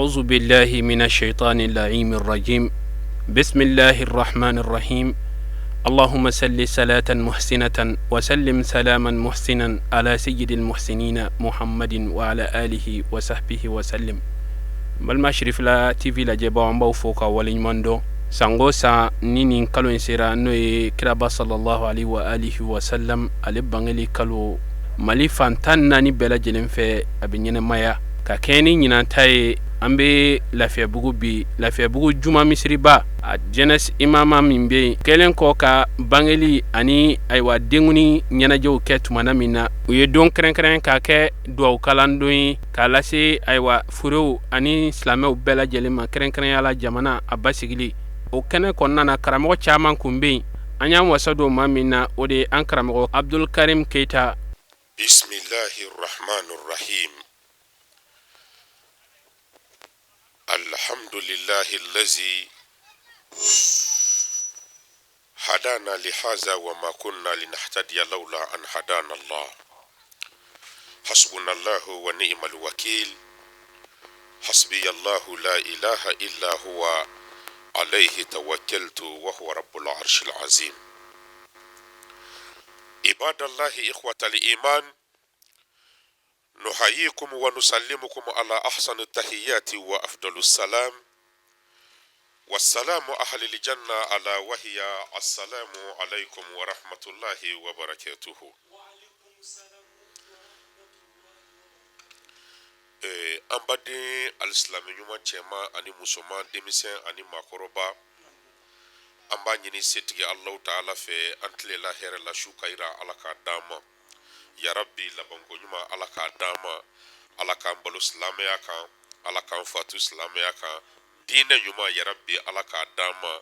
أعوذ بالله من الشيطان اللعين الرجيم. بسم الله الرحمن الرحيم. اللهم صل صلاة محسنة وسلم سلاما محسنا على سيد المحسنين محمد وعلى آله وصحبه وسلم. Balima Sirifila TV lajɛbaw, an b'aw fo ka waleɲuman dɔn. San o san ni nin kalo in sera, n'o ye kiraba sallallahu alaihi wa alihi wa sallam ale bangeli kalo, Mali fan 14 bɛɛ lajɛlen fɛ a bɛ ɲɛnamaya. Ka kɛɲɛ ni ɲinan ta ye, an bɛ Lafiyabugu bi, Lafiyabugu juma misiriba a jeunesse imama min bɛ yen, kɛlen kɔ ka bangeli ani ayiwa denkundi ɲɛnajɛw kɛ tumana min na, u ye don kɛrɛnkɛrɛn k'a kɛ dugawu kalandon ye k'a lase ayiwa furew ani silamɛw bɛɛ lajɛlen ma, kɛrɛnkɛrɛnya la jamana a basigili. O kɛnɛ kɔnɔna na, karamɔgɔ caman kun bɛ yen. An y'an wasa don maa min na, o de ye an karamɔgɔ Abdulkarim Keyita. Bisimilahi rahmani rahim. Alhamdulillahi allazi hadana lihaza wa ma kunna linahtadiya lawla an hadana Allah. Hasbunallahu wa ni'mal wakil. Hasbiyallahu la ilaha illa huwa alayhi tawakkaltu wa huwa rabbul arshil azim. Ibadallahi ikhwatal iman, nuhayikum wa nusallimukum ala ahsani tahiyyati wa afdalus salam. Wassalamu ahlil janna ala wahiya assalamu alaikum wa rahmatullahi wa barakatuhu. An baden alisilamɛ ɲuman, cɛman ani musoman, denmisɛn ani maakɔrɔba, an b'a ɲini setigi Alahu taala fɛ, an tilela hɛrɛ la, su ka yira Ala k'a d'an ma. Yarabi, labanko ɲuman Ala k'a d'an ma. Ala k'an balo silamɛya kan, Ala k'an fatu silamɛya kan, diinɛ ɲuman yarabi Ala k'a d'an ma.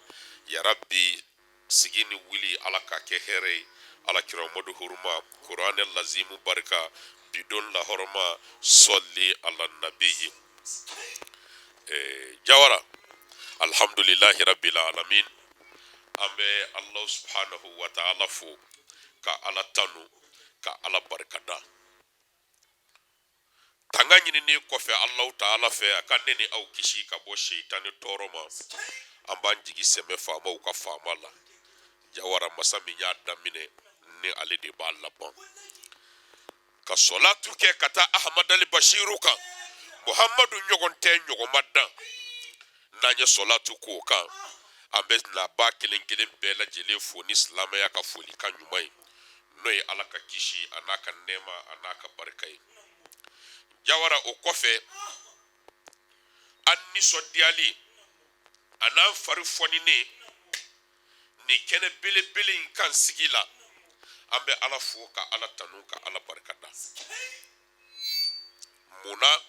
Yarabi, sigi ni wuli Ala k'a kɛ hɛrɛ ye, Ala kira Mamadu huruma, kuranɛ lazimu barika, bidon lahɔrɔma, sɔli ala nabiyi. Jawara, alhamdulilahi rabbil alamin. An bɛ Alahu subhanahu wa ta'ala fo ka Ala tanu ka Ala barikada. Tanga ɲininen kɔfɛ Alahu taala fɛ a ka ne ni aw kisi ka bɔ seitani tɔɔrɔ ma, an b'an jigi sɛmɛ faamaw ka faama la, Jawara, masa min y'a daminɛ ni ale de b'a laban. Ka sɔlatu kɛ ka taa Ahamadali Basiru kan, Muhamadu ɲɔgɔn tɛ, ɲɔgɔn ma dan. N'an ye sɔlatu k'o kan, an bɛ nabaa kelen kelen bɛɛ lajɛlen fo ni silamɛya ka folikan ɲuman ye, n'o ye Ala ka kisi a n'a ka nɛɛma a n'a ka barika ye. Jawara, o kɔfɛ, an nisɔndiyali a n'an fari fɔninen nin kɛnɛ belebele in kan sigi la, an bɛ Ala fo ka Ala tanu ka Ala barika da. Mun na?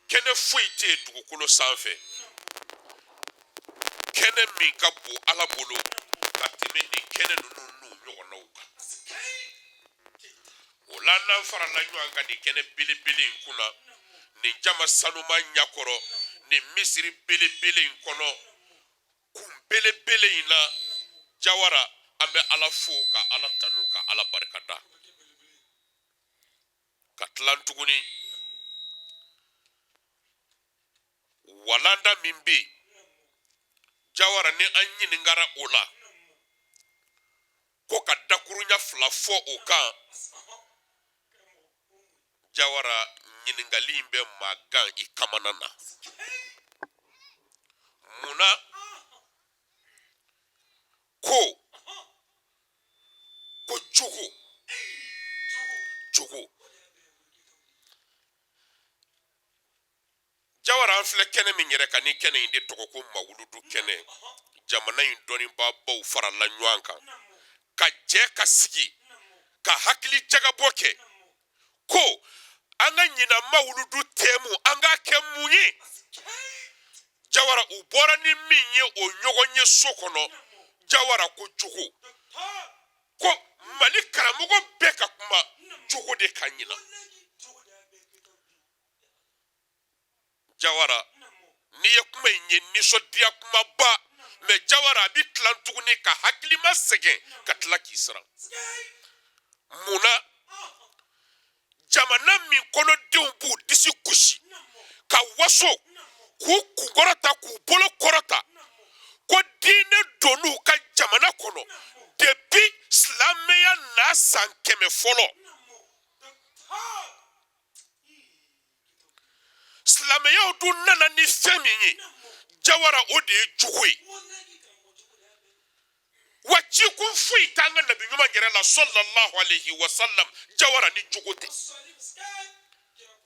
Kɛnɛ foyi tɛ yen dugukolo sanfɛ, kɛnɛ min ka bon Ala bolo ka tɛmɛ nin kɛnɛ ninnu n'u ɲɔgɔnnaw kan. O la, n'an farala ɲɔgɔn kan nin kɛnɛ belebele in kunna, nin jama sanuman ɲɛkɔrɔ, nin misiri belebele in kɔnɔ, kun belebele in na, Jawara, an bɛ Ala fo ka Ala tanu ka Ala barika da. Ka tilan tuguni, walanda min bɛ yen, Jawara, ni an ɲininkara o la ko ka dakurunya fila fɔ o kan, Jawara, ɲininkali in bɛ maa gan i kamana na. Mun na? Ko jogo jogo. Jawara, an filɛ kɛnɛ min yɛrɛ kan, ni kɛnɛ in de tɔgɔ ko mawuludu kɛnɛ, jamana in dɔnnibaabaw farala ɲɔgɔn kan ka jɛ ka sigi ka hakili jagabɔ kɛ ko an ka ɲinan mawuludu tɛmu, an k'a kɛ mun ye? Jawara, u bɔra ni min ye o ɲɔgɔn ye so kɔnɔ, Jawara, ko jogo. Ko Mali karamɔgɔ bɛɛ ka kuma jogo de kan ɲinan. Jawara, n'i ye kuma in ye, nisɔndiya kumaba, mɛ Jawara, a bɛ tila tuguni ka hakilima sɛgɛn ka tila k'i siran. Mun na? Jamana min kɔnɔdenw b'u disi gosi Faso k'u kunkɔrɔta k'u bolo kɔrɔta ko diinɛ donn'u ka jamana kɔnɔ depuis silamɛya na san 100 fɔlɔ. Silamɛyaw dun nana ni fɛn min ye Jawara, o de ye jogo ye. Wa cikun foyi t'an ka nabi ɲuman yɛrɛ la sallallahu alayhi wa sallam, Jawara, ni jogo tɛ.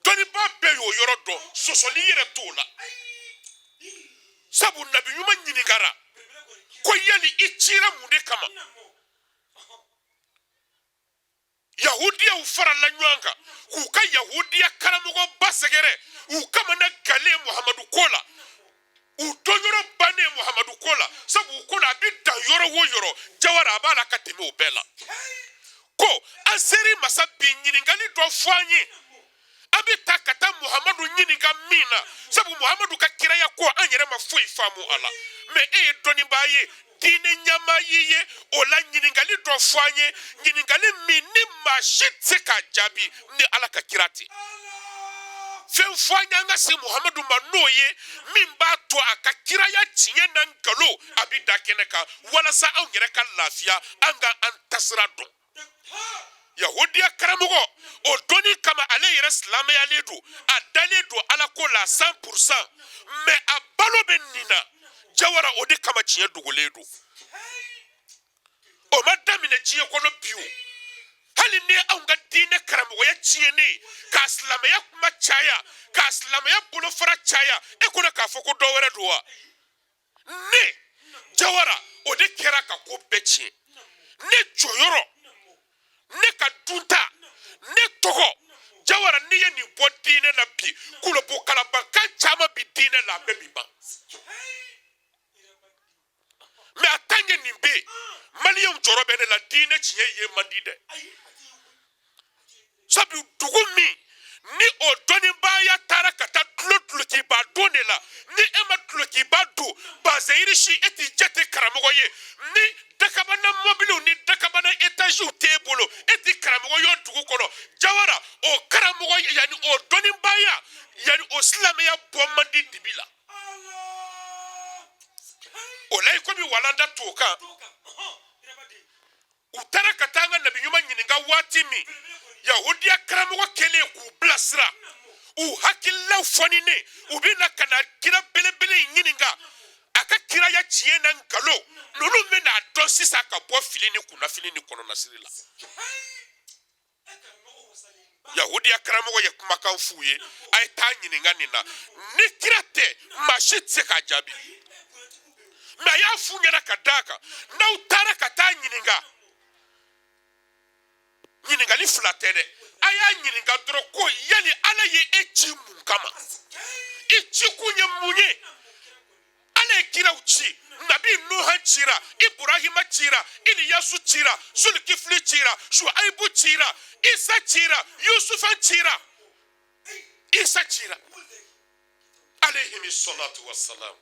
Dɔnnibaa bɛɛ y'o yɔrɔ dɔn, sɔsɔli yɛrɛ t'o la. Sabu nabi ɲuman ɲininkara ko yali i cira mun de kama? Yahudiyaw farala ɲɔgɔn kan k'u ka yahudiya karamɔgɔba sɛgɛrɛ, u kamana galen Muhamadu ko la, u dɔnyɔrɔ bannen Muhamadu ko la, sabu u ko la a bɛ dan yɔrɔ o yɔrɔ, Jawara a b'a la ka tɛmɛ o bɛɛ la. Ko an seri masa bi ɲininkali dɔ fɔ an ye, an bɛ taa ka taa Muhamadu ɲininka min na, sabu Muhamadu ka kiraya ko an yɛrɛ ma foyi faamu a la, mais e ye dɔnnibaa ye, diinɛ ɲɛmaa y'i ye, o la ɲininkali dɔ fɔ an ye, ɲininkali min ni maa si tɛ se k'a jaabi ni Ala ka kira tɛ. Fɛn fɔ an ye an ka se Muhamadu ma n'o ye min b'a to a ka kiraya tiɲɛ na nkalon a bɛ da kɛnɛ kan, walasa anw yɛrɛ ka lafiya, an ka an tasira dɔn. Yahudiya karamɔgɔ o dɔnni kama, ale yɛrɛ silamɛyalen don, a dalen don Ala ko la 100%, mais a balo bɛ nin na Jawara, o de kama tiɲɛ dogolen don. O ma daminɛ diɲɛ kɔnɔ bi o. Hali ni anw ka diinɛ karamɔgɔya tiɲɛnen, k'a silamɛya kuma caya, k'a silamɛya bolofara caya, e kɔnɔ k'a fɔ ko dɔ wɛrɛ don wa? Ne Jawara, o de kɛra ka ko bɛɛ tiɲɛ. Ne jɔyɔrɔ, ne ka dunta, ne tɔgɔ Jawara, n'i ye nin bɔ diinɛ la bi, kulobo kalabankan caman bi diinɛ la, a bɛɛ bi ban. Mais a tant que nin bɛ yen, maliyɛnw jɔrɔ bɛ ne la, diinɛ tiɲɛ ye man di dɛ. Sabu dugu min ni o dɔnnibaaya taara ka taa dulo dulokiba don de la, ni e ma dulokiba don bazɛyiri si, e t'i jate karamɔgɔ ye. Ni dakabana mɔbiliw ni dakabana etaziw t'e bolo, e t'i karamɔgɔ ye o dugu kɔnɔ. Jawara, o karamɔgɔ yanni o dɔnnibaaya yanni o silamɛya bɔ man di dibi la. O la i komi walanda t'o kan, u taara ka taa an ka nabi ɲuman ɲininka waati min, yahudiya karamɔgɔ kɛlen k'u bilasira, u hakililaw fɔninen, u bɛ na ka na kira belebele in ɲininka a ka kiraya tiɲɛ na nkalon. Ninnu bɛna a dɔn sisan ka bɔ fili ni kunnafili ni kɔnɔnasiri la. Yahudiya karamɔgɔ ye kumakan f'u ye, a ye taa ɲininka nin na, ni kira tɛ maa si tɛ se k'a jaabi. Mais a y'a f'u ɲɛna ka d'a kan, n'aw taara ka taa ɲininka, ɲininkali fila tɛ dɛ, a y'a ɲininka dɔrɔn ko yali Ala ye e ci mun kama, i cikun ye mun ye? Ala ye kiraw ci, nabi Nuhan cira, Iburahima cira, Iliyasu cira, Sulikifili cira, Shuaibu cira, Isa cira, Yusufa cira, Isa cira, alayhimi salatu wasalam.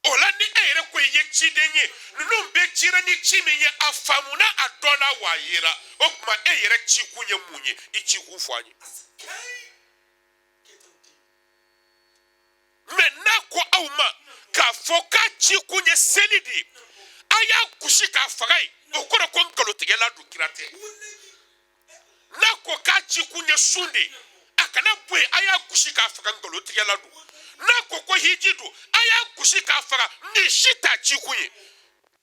O la ni e yɛrɛ ko i ye ciden ye, ninnu bɛɛ cira ni ci min ye, a faamuna, a dɔnna, wa a yera. O tuma e yɛrɛ cikun ye mun ye? I cikun fɔ an ye. Mais n'a ko aw ma k'a fɔ k'a cikun ye seli de ye, a y'a gosi k'a faga yen, o kɔrɔ ko nkalontigɛla don, kira tɛ. N'a ko k'a cikun ye sun de ye, a kana bɔ yen, a y'a gosi k'a faga, nkalontigɛla don. N'a ko ko hiji don, a y'a gosi k'a faga, nin si t'a cikun ye.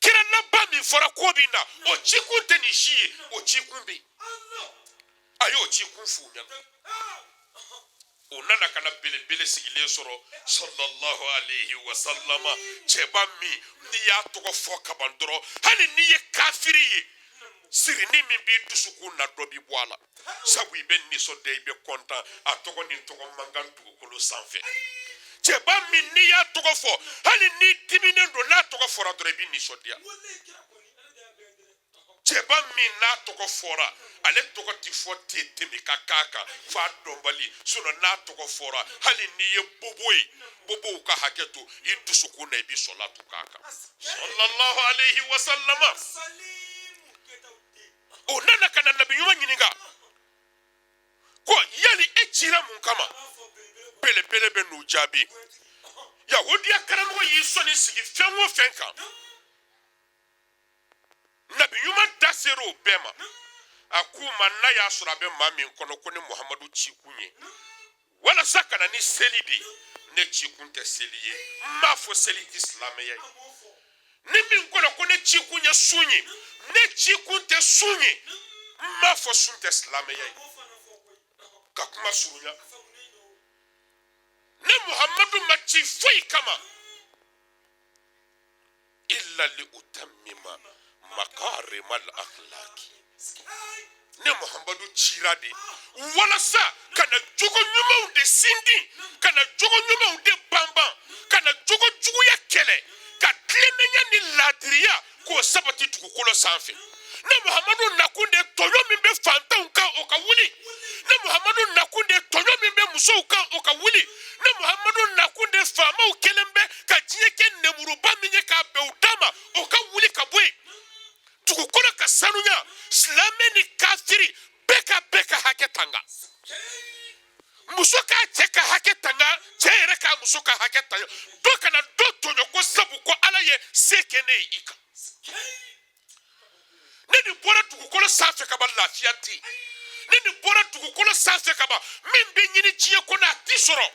Kira laban min fɔra ko bɛ na, o cikun tɛ nin si ye, o cikun bɛ yen. A y'o cikun f'u ɲɛna. U nana ka na belebele sigilen sɔrɔ sallallahu alayhi wa sallama, cɛba min n'i y'a tɔgɔ fɔ kaban dɔrɔn, hali n'i ye kafiri ye, sirini min b'i dusukun na dɔ bi bɔ a la, sabu i bɛ nisɔndiya, i bɛ kɔntan, a tɔgɔ ni tɔgɔ man kan dugukolo sanfɛ. Cɛba min n'i y'a tɔgɔ fɔ, hali n'i diminen don, n'a tɔgɔ fɔra dɔrɔn i bɛ nisɔndiya. Cɛba min n'a tɔgɔ fɔra, ale tɔgɔ ti fɔ ten tɛmɛ ka k'a kan f'a dɔnbali, sinon n'a tɔgɔ fɔra, hali n'i ye bobo ye, bobow ka hakɛ to, i dusukun na i bɛ sɔlatu k'a kan sallallahu alayhi wa sallama. O nana ka na nabi ɲuman ɲininka ko yali e cira mun kama? Belebele bɛ n'u jaabi. Yahudiya karamɔgɔ y'i sɔnni sigi fɛn o fɛn kan, Nabi ɲuman da sera o bɛɛ ma. A k'u ma, n'a y'a sɔrɔ a bɛ maa min kɔnɔ ko ne Muhamadu cikun ye walasa ka na ni seli de ye, ne cikun tɛ seli ye. N m'a fɔ seli tɛ silamɛya ye. Ni min kɔnɔ ko ne cikun ye sun ye, ne cikun tɛ sun ye. N m'a fɔ sun tɛ silamɛya ye. Ka kuma surunya, ne Muhamadu ma ci foyi kama illa li utammima makarimal akhlaqi. Ne Muhamadu cira de walasa ka na jogo ɲumanw de sindi, ka na jogo ɲumanw de banban, ka na jogo juguya kɛlɛ, ka tilennenya ni laadiriya k'o sabati dugukolo sanfɛ. Ne Muhamadu nakun de tɔɲɔ min bɛ fantanw kan, o ka wuli. Ne Muhamadu nakun de tɔɲɔ min bɛ musow kan, o ka wuli. Ne Muhamadu nakun de faamaw kɛlen bɛ ka diɲɛ kɛ nemuruba min ye k'a bɛn u da ma, o ka wuli ka bɔ yen, dugukolo ka sanuya, silamɛ ni kafiri bɛɛ ka hakɛ tanga, muso k'a cɛ ka hakɛ tanga, cɛ yɛrɛ k'a muso ka hakɛ tanga, dɔ kana dɔ tɔɲɔ ko sabu ko Ala ye se kɛ ne ye i kan. Ne nin bɔra dugukolo sanfɛ ka ban, lafiya tɛ yen. Ne nin bɔra dugukolo sanfɛ ka ban, min bɛ ɲini diɲɛ kɔnɔ, a ti sɔrɔ.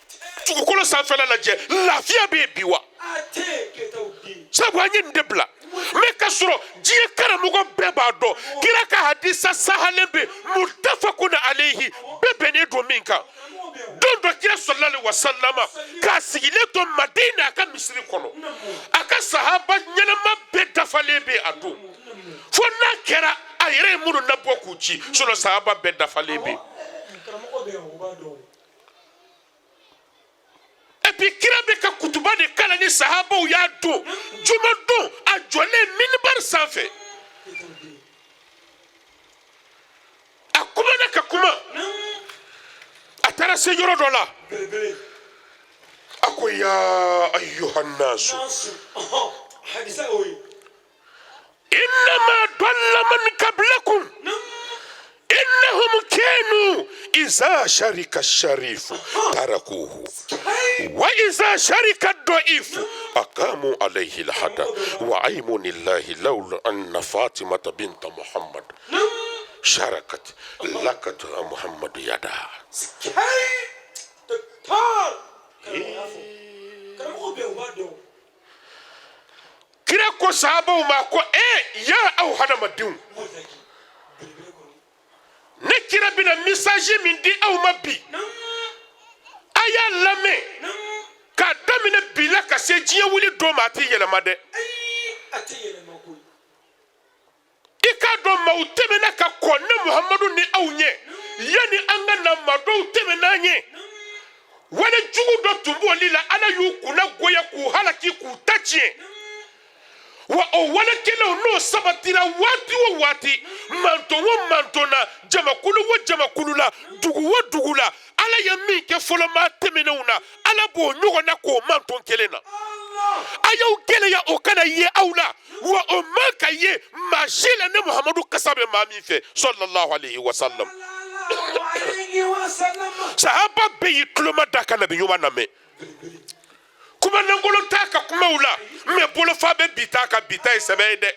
Dugukolo sanfɛla lajɛ, lafiya bɛ yen bi wa? Sabu an ye nin de bila mɛ ka sɔrɔ diɲɛ karamɔgɔ bɛɛ b'a dɔn kira ka hadisa sahalen bɛ mutafakun alayhi, bɛɛ bɛnnen don min kan. Don dɔ kira sallallahu alaihi wasalama k'a sigilen to Madina a ka misiri kɔnɔ, a ka sahaba ɲɛnama bɛɛ dafalen bɛ a don, fo n'a kɛra a yɛrɛ ye minnu nabɔ k'u ci, sinon sahaba bɛɛ dafalen bɛ. Et puis kira bɛ ka kutuba de kalan ni sahabaw y'a don juma don, a jɔlen minibari sanfɛ, a kumana ka kuma, a taara se yɔrɔ dɔ la, a ko ya ayyuhannasu innama dalla man qablakum innahum kanu iza sharika sharifu tarakuhu wa iza sharika daifu aqamu alayhi alhada wa aymunillahi lawla anna fatimata binta Muhammad sharakat lakat Muhammad yada. Kira ko sahabaw ma ko e ya aw hadamadenw, ne kira bɛna message min di aw ma bi, a y'a lamɛn k'a daminɛ bi la ka se diɲɛ wuli don ma, a tɛ yɛlɛma dɛ. I k'a dɔn maaw tɛmɛna ka kɔn ne Muhamadu ni aw ɲɛ, yanni an ka na maa dɔw tɛmɛna an ɲɛ, wale jugu dɔ tun b'olu la, Ala y'u kunna goya k'u halaki k'u ta tiɲɛ. Wa o wale kelenw n'o sabatira waati o waati, manton o manton na, jamakulu o jamakulu la, dugu o dugu la, Ala ye min kɛ fɔlɔmaa tɛmɛnenw na, Ala b'o ɲɔgɔn na k'o manton kelen na. A y'aw gɛlɛya o kana ye aw la, wa o man ka ye maa si la ne Muhamadu kasa bɛ maa min fɛ, sallallahu alayhi wa sallam. Sahaba bɛɛ y'i tuloma da ka nabi ɲuman lamɛn. Kuma lankolon t'a ka kumaw la, mɛ bolofa bɛ bi t'a ka bi ta ye sɛbɛ ye dɛ.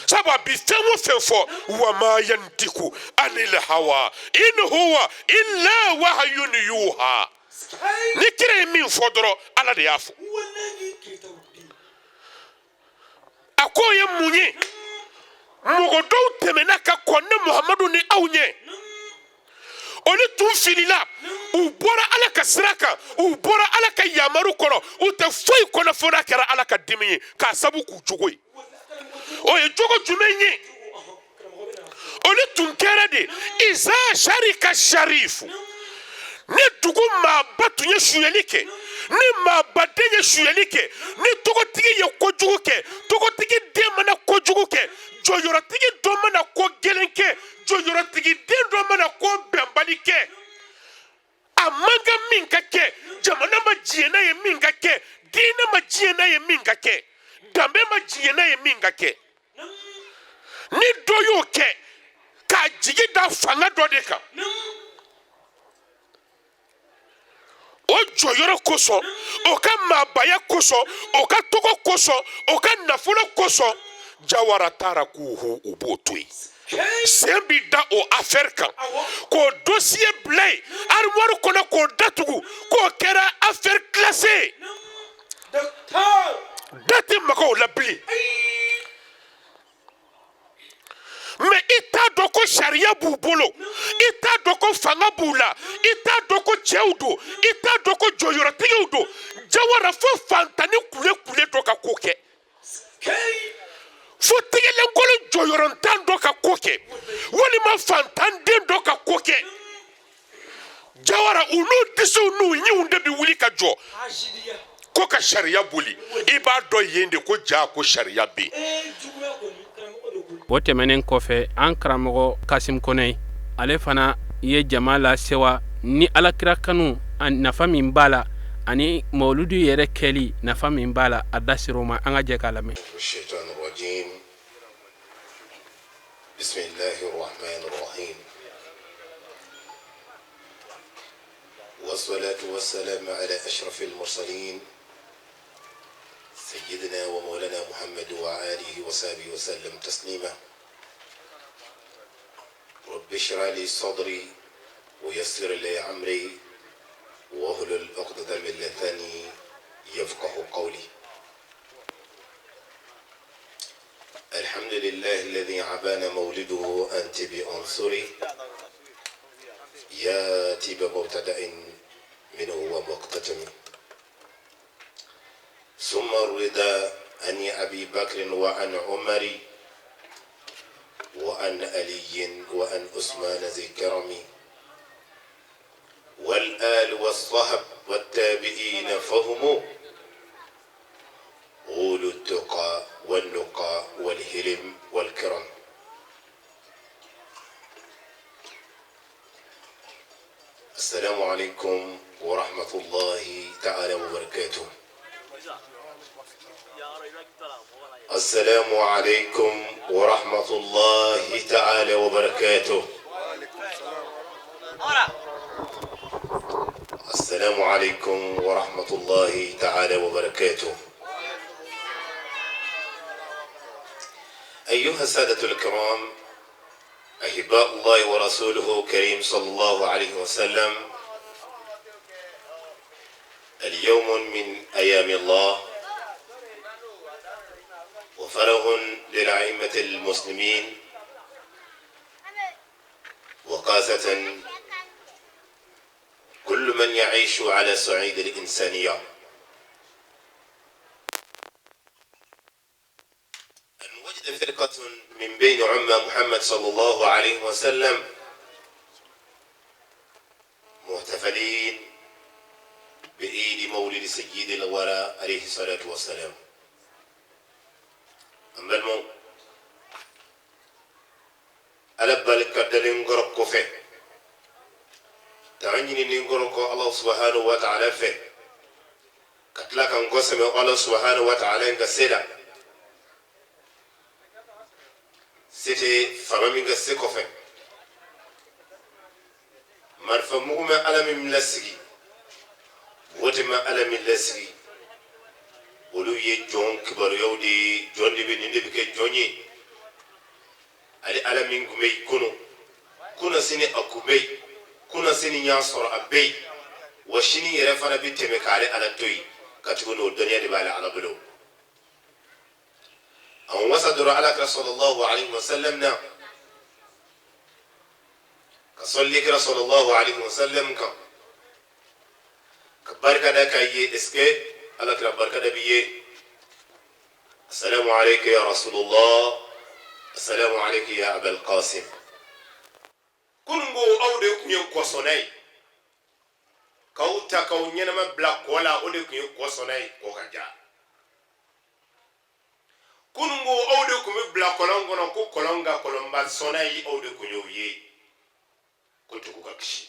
Sabu a bi fɛn o fɛn fɔ, wa ma yantiku anil hawa in huwa illa wahayun yuha. Ni kira ye min fɔ dɔrɔn, Ala de y'a fɔ. A k'o ye mun ye? Mɔgɔ dɔw tɛmɛna ka kɔn ne Muhamadu ni aw ɲɛ, olu tun filila, u bɔra Ala ka sira kan, u bɔra Ala ka yamaru kɔnɔ, u tɛ foyi kɔnɔ fo n'a kɛra Ala ka dimi ye, k'a sabu k'u jogo ye. O ye jogo jumɛn ye? Olu tun kɛra de iza sharika sharifu, ni dugu maaba tun ye sonyali kɛ, ni maabaden ye sonyali kɛ, ni tɔgɔtigi ye kojugu kɛ, tɔgɔtigi den mana kojugu kɛ, jɔyɔrɔtigi dɔ mana ko gɛlɛn kɛ, jɔyɔrɔtigi den dɔ mana ko bɛnbali kɛ, a man kan min ka kɛ, jamana ma diɲɛ n'a ye min ka kɛ, diinɛ ma diɲɛ n'a ye min ka kɛ, danbe ma diɲɛ n'a ye min ka kɛ, ni dɔ y'o kɛ k'a jigi da fanga dɔ de kan, jɔyɔrɔ kosɔn, o ka maabaya kosɔn, o ka tɔgɔ kosɔn, o ka nafolo kosɔn, Jawara tarakuhu, u b'o to yen. Sen bi da o affaire kan k'o dossier bila yen armoire kɔnɔ, k'o datugu, k'o kɛra affaire classée, da tɛ maga o la bilen. Mais i t'a dɔn ko sariya b'u bolo, i t'a dɔn ko fanga b'u la, i t'a dɔn ko cɛw don, i t'a dɔn ko jɔyɔrɔtigiw don. Jawara, fo fantanni kule kule dɔ ka ko kɛ, fo tɛgɛlenkolon jɔyɔrɔntan dɔ ka ko kɛ, walima fantanden dɔ ka ko kɛ. Jawara, u n'u disiw n'u ɲinw de bɛ wuli ka jɔ ko ka sariya boli. I b'a dɔn yen de ko ja ko sariya bɛ yen. O tɛmɛnen kɔfɛ, an karamɔgɔ Kasim Kɔnɛ, ale fana ye jama lasewa ni alakira kanu a nafa min b'a la ani mawuludu yɛrɛ kɛli nafa min b'a la. A da ser'o ma, an ka jɛ k'a lamɛn. بسم الله الرحمن الرحيم، والصلاة والسلام على أشرف المرسلين سيدنا ومولانا محمد وآله وصحبه وسلم تسليما. رب اشرح لي صدري ويسر لي أمري واحلل عقدة من لساني يفقه قولي. الحمد لله الذي عبانا مولده أنت بأنصري يا تيب مبتدأ منه ومقتتم، ثم الرضا عن أبي بكر وعن عمر وعن علي وعن عثمان ذي الكرم والآل والصحب والتابعين فهم أولو التقى والنقى والهلم والكرم. السلام عليكم ورحمة الله تعالى وبركاته. السلام عليكم ورحمة الله تعالى وبركاته. السلام عليكم ورحمة الله تعالى وبركاته. أيها السادة الكرام، أحباء الله ورسوله الكريم صلى الله عليه وسلم، اليوم من أيام الله وفرغ للأئمة المسلمين، وقاسة كل من يعيش على صعيد الإنسانية. أن وجد فرقة من بين عمة محمد صلى الله عليه وسلم محتفلين بعيد مولد سيد الورى عليه الصلاة والسلام. An balimaw, Ala barika dalen kɔrɔ kɔfɛ, tanga ɲininen kɔrɔ kɔ Ala subahanahu wa taala fɛ, ka tila ka n kɔ sɛmɛ Ala subahanahu wa taala in ka se la, se tɛ faama min ka se kɔfɛ, marifa mugu ma Ala min lasigi, wote ma Ala min lasigi, olu ye jɔn kibaruyaw de ye. Jɔn de bɛ nin de bɛ kɛ jɔn ye. Ale Ala min tun bɛ yen kunun, kunasini a kun bɛ yen, kunasini y'a sɔrɔ a bɛ yen, wa sini yɛrɛ fana bɛ tɛmɛ k'ale Ala to yen, ka tugu n'o dɔnniya de b'ale Ala bolo. An wasa dɔrɔn Ala kira sallallahu alaihi wasallam na, ka sɔli kira sallallahu alaihi wasallam kan, ka barika da k'a ye. Est ce que Ala kira barika da b'i ye? Assalamu alayka ya Rasulullah, assalamu alayka ya Abal Qasim. Kunun ko aw de tun ye kɔsɔnna ye, k'aw ta k'aw ɲɛnama bila kɔ la, o de tun ye kɔsɔnna ye, kɔ ka ja. Kunun ko aw de tun bɛ bila kɔlɔn kɔnɔ, ko kɔlɔn ka kɔlɔnba sɔnna ye, aw de tun y'o ye, ko dugu ka kisi.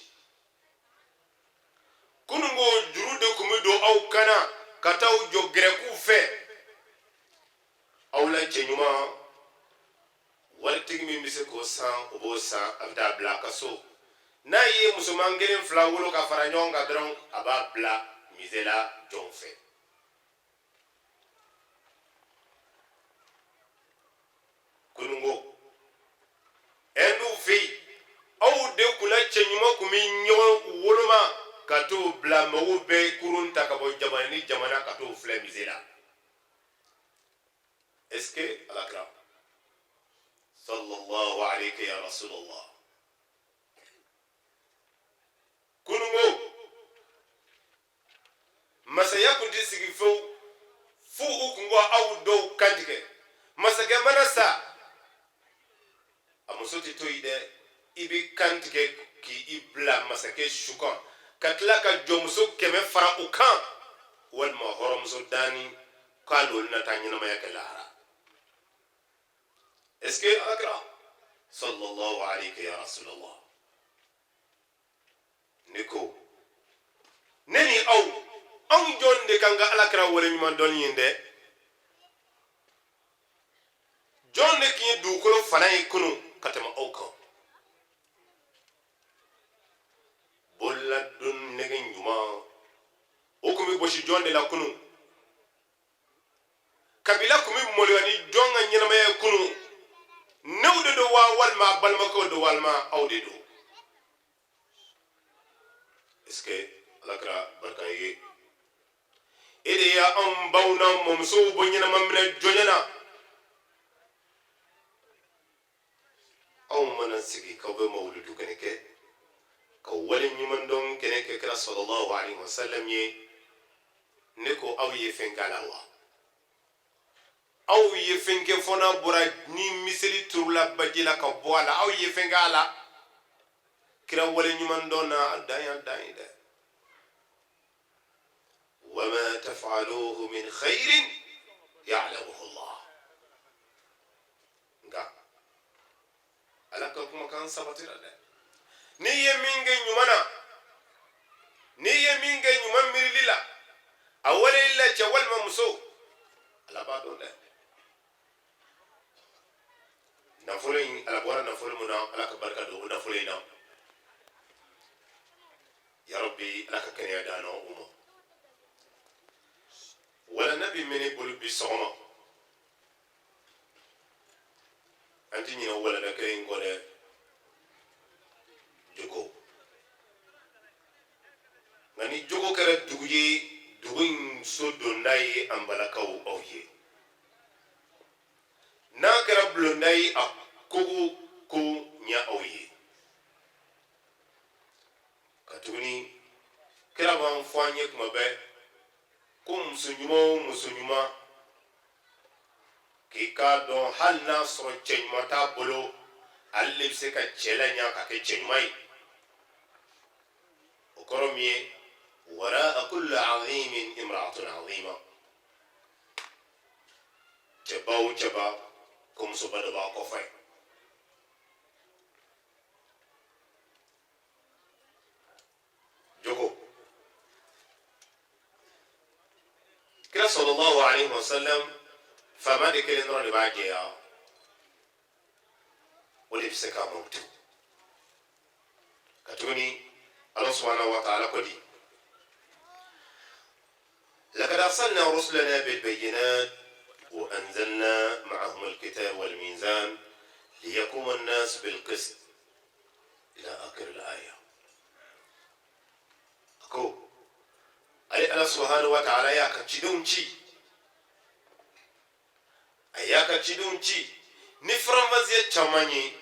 Kunun ko juru de tun bɛ don aw kan na ka taa aw jɔ gɛrɛkuw fɛ. Aw la cɛ ɲuman waritigi min bɛ se k'o san, o b'o san, a bɛ taa bila a ka so. N'a ye musoman kelen fila wolo ka fara ɲɔgɔn kan dɔrɔn, a b'a bila musée la jɔn fɛ. Kunungo Ɛndu fɛ yen, aw de kunna cɛ ɲuman kun bɛ ɲɔgɔn woloma ka t'o bila, mɔgɔw bɛ kurun ta ka bɔ jamana ni jamana ka t'o filɛ musée la. Est ce que alakira sallallahu alayhi ya rasulallah, kunungo masaya kun tɛ sigi fewu f'u u kun ko aw dɔw kantigɛ. Masakɛ mana sa, a muso tɛ to yen dɛ, i bɛ kantigɛ k'i bila masakɛ su kan, ka tila ka jɔnmuso 100 fara o kan, walima hɔrɔnmuso naani, k'a n'olu na taa ɲɛnamaya kɛ lahara. Est ce que alakira sallallahu alayhi ya rasulallah, ne ko ne ni aw, anw jɔn de kan ka alakira waleɲuman dɔn ye dɛ? Jɔn de tun ye dugukolo fana ye kunu ka tɛmɛ aw kan? Bololadon nɛgɛ ɲuman, o tun bɛ gosi jɔn de la kunu? Kabila tun bɛ maloya ni jɔn ka ɲɛnamaya ye kunu? New de don wa, walima a balimakɛw don, walima aw de don? Est ce que alakira barika ye e de ye anw baw n'an mɔmusow bɔ ɲɛnama minɛ jɔnya na? Anw mana sigi k'aw bɛ mawuludu kɛnɛ kɛ, ka wale ɲuman dɔn kɛnɛ kɛ kira sallallahu alaihi wasallam ye, ne ko aw ye fɛn k'a la wa? Aw ye fɛn kɛ fo n'a bɔra ni miseli turula baji la ka bɔ a la? Aw ye fɛn k'a la kira wale ɲuman dɔn na? A dan y'a dan ye dɛ. Wama tafaluhu min khairin ya'lamuhu Allah. Nka ala ka kumakan sabatira dɛ. N'i ye min kɛ ɲuman na, n'i ye min kɛ ɲuman miirili la, a waleyali la, cɛ walima muso, ala b'a dɔn dɛ. Nafolo in, ala bɔra nafolo mun na, ala ka barika don o nafolo in na. Ya rabbi, ala ka kɛnɛya d'an n'u ma. Walanda bi bɛ ne bolo bi sɔgɔma, an ti ɲinɛ walanda kelen in kɔ dɛ, jogo. Nka ni jogo kɛra dugu ye, dugu in so donda ye an balakaw aw ye. N'a kɛra bulonda ye, a kogo ko ɲɛ aw ye. Ka tuguni kira b'an fɔ an ye kuma bɛɛ ko muso ɲuman o muso ɲuman, k'i k'a dɔn hali n'a sɔrɔ cɛ ɲuman t'a bolo, ale de bɛ se ka cɛ laɲa ka kɛ cɛ ɲuman ye. O kɔrɔ min ye, waraa kulli azimin imraatun azima. Cɛba o cɛba, ko musoba dɔ b'a kɔfɛ. Jogo, kira sallallahu alaihi wasallam, faama de kelen dɔrɔn de b'a jɛya, o de bɛ se k'a mankutu. Ka tuguni ala subhanahu wa ta'ala ko di: لقد أرسلنا رسلنا بالبينات وأنزلنا معهم الكتاب والميزان ليقوم الناس بالقسط إلى آخر الآية. Ko ale ala subhanahu wa ta'ala y'a ka cidenw ci, a y'a ka cidenw ci ni faranfasiya caman ye.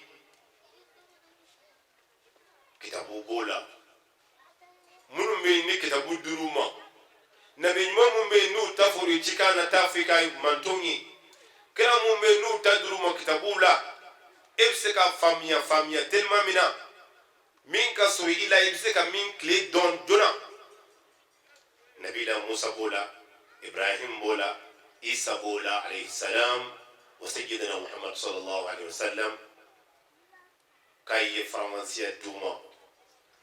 Kitabu b'o la, minnu bɛ yen ni kitabu dir'u ma, nabi ɲuman minnu bɛ yen n'u ta fɔr'u cikan na taa f'i ka mantonw ye, kira minnu bɛ yen n'u ta dir'u ma kitabuw la, e bɛ se ka faamuya faamuya teliman min na, min ka surun i la, i bɛ se ka min tile dɔn joona. Nabila Musa b'o la, Ibrahim b'o la, Isa b'o la alayhi salam, wa sayyidina Muhammad sallallahu alayhi wa sallam, k'a ye faranfasiya d'u ma,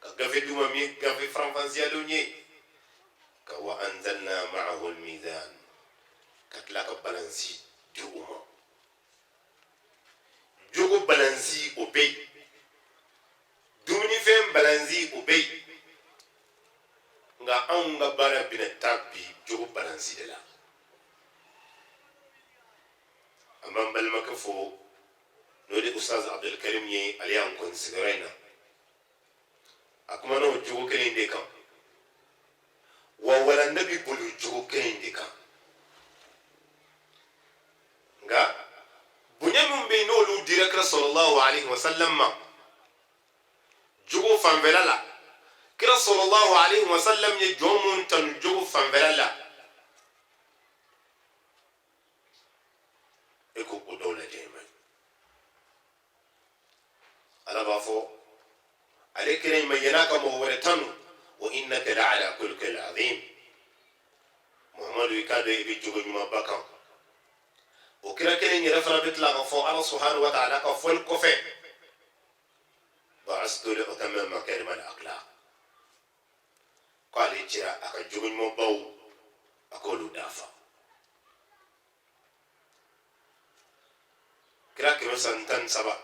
ka gafe d'u ma min ye gafe faranfasiyalenw ye, ka wa anzalna ma'ahu al-mizan, ka tila ka balansi di u ma. Jogo balansi o bɛ yen, dumunifɛn balansi o bɛ yen, nka anw ka baara bɛna taa bi jogo balansi de la. An b'an balimakɛ fo, n'o de Ustaz Abdulkarim ye, ale y'an kɔn sigiyɔrɔ in na. A kumana o jogo kelen de kan, wa walanda bɛ boli jogo kelen de kan. Nka bonya min bɛ yen, n'olu dira kira sallallahu alaihi wasallam ma jogo fanfɛla la, kira sallallahu alaihi wasallam ye jɔn mun tanu jogo fanfɛla la, e ko o dɔw lajɛ i ma. Ala b'a fɔ ale kira in ma yann'a ka mɔgɔ wɛrɛ tanu: wa innaka la ala khuluqin azim. Muhamadu, i k'a dɔn i bɛ jogo ɲumanba kan. O kira kelen yɛrɛ fana bɛ tila ka fɔ Ala subhanahu wa ta'ala ka fɔli kɔfɛ: ba'astu li utammima makarima al akhlaq. K'ale cira a ka jogo ɲumanbaw, a k'olu dafa. Kira 113,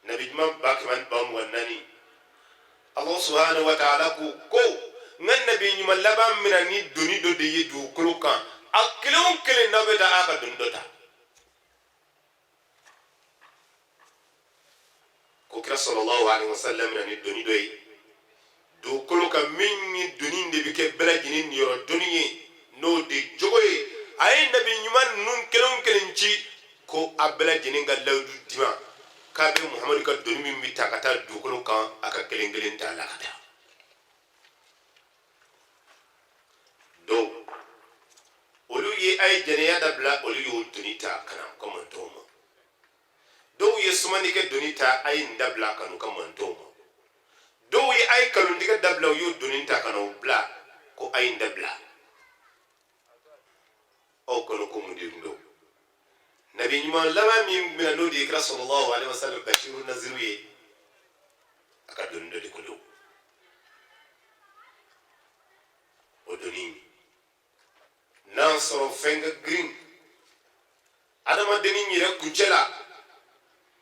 nabi ɲuman 124,000, Allah subhanahu wa ta'ala ko ko n ka nabi ɲuman laban bɛna ni doni dɔ de ye dugukolo kan. A kelen o kelen n'aw bɛ taa, a ka doni dɔ ta. Ko kira sallallahu alaihi wasallam na ni doni dɔ ye dugukolo kan, min ni doni de bɛ kɛ bɛɛ lajɛlen niyɔrɔ doni ye, n'o de jogo ye. A ye nabi ɲuman ninnu kelen o kelen ci ko a bɛɛ lajɛlen ka layidu di ma k'a bɛ Muhamadu ka doni min bɛ ta ka taa dugukolo kan, a ka kelen kelen ta la ka taa. Dɔw olu ye a ye jɛnɛya dabila, olu y'o doni ta ka na u ka mantɔnw ma. Dɔw ye sumanikɛ doni ta, a ye nin dabila ka n'u ka mantɔnw ma. Dɔw ye a ye kalontigɛ dabila, u y'o doni ta ka n'o bila ko a ye nin dabila. Aw kɔnɔ ko mun de don? Nabi ɲuman laban min bɛna, n'o de ye kira sallallahu alaihi wasallam bashiru naziru ye, a ka doni dɔ de ko don. O doni n'a sɔrɔ fɛn ka girin adamadennin yɛrɛ kuncɛ la,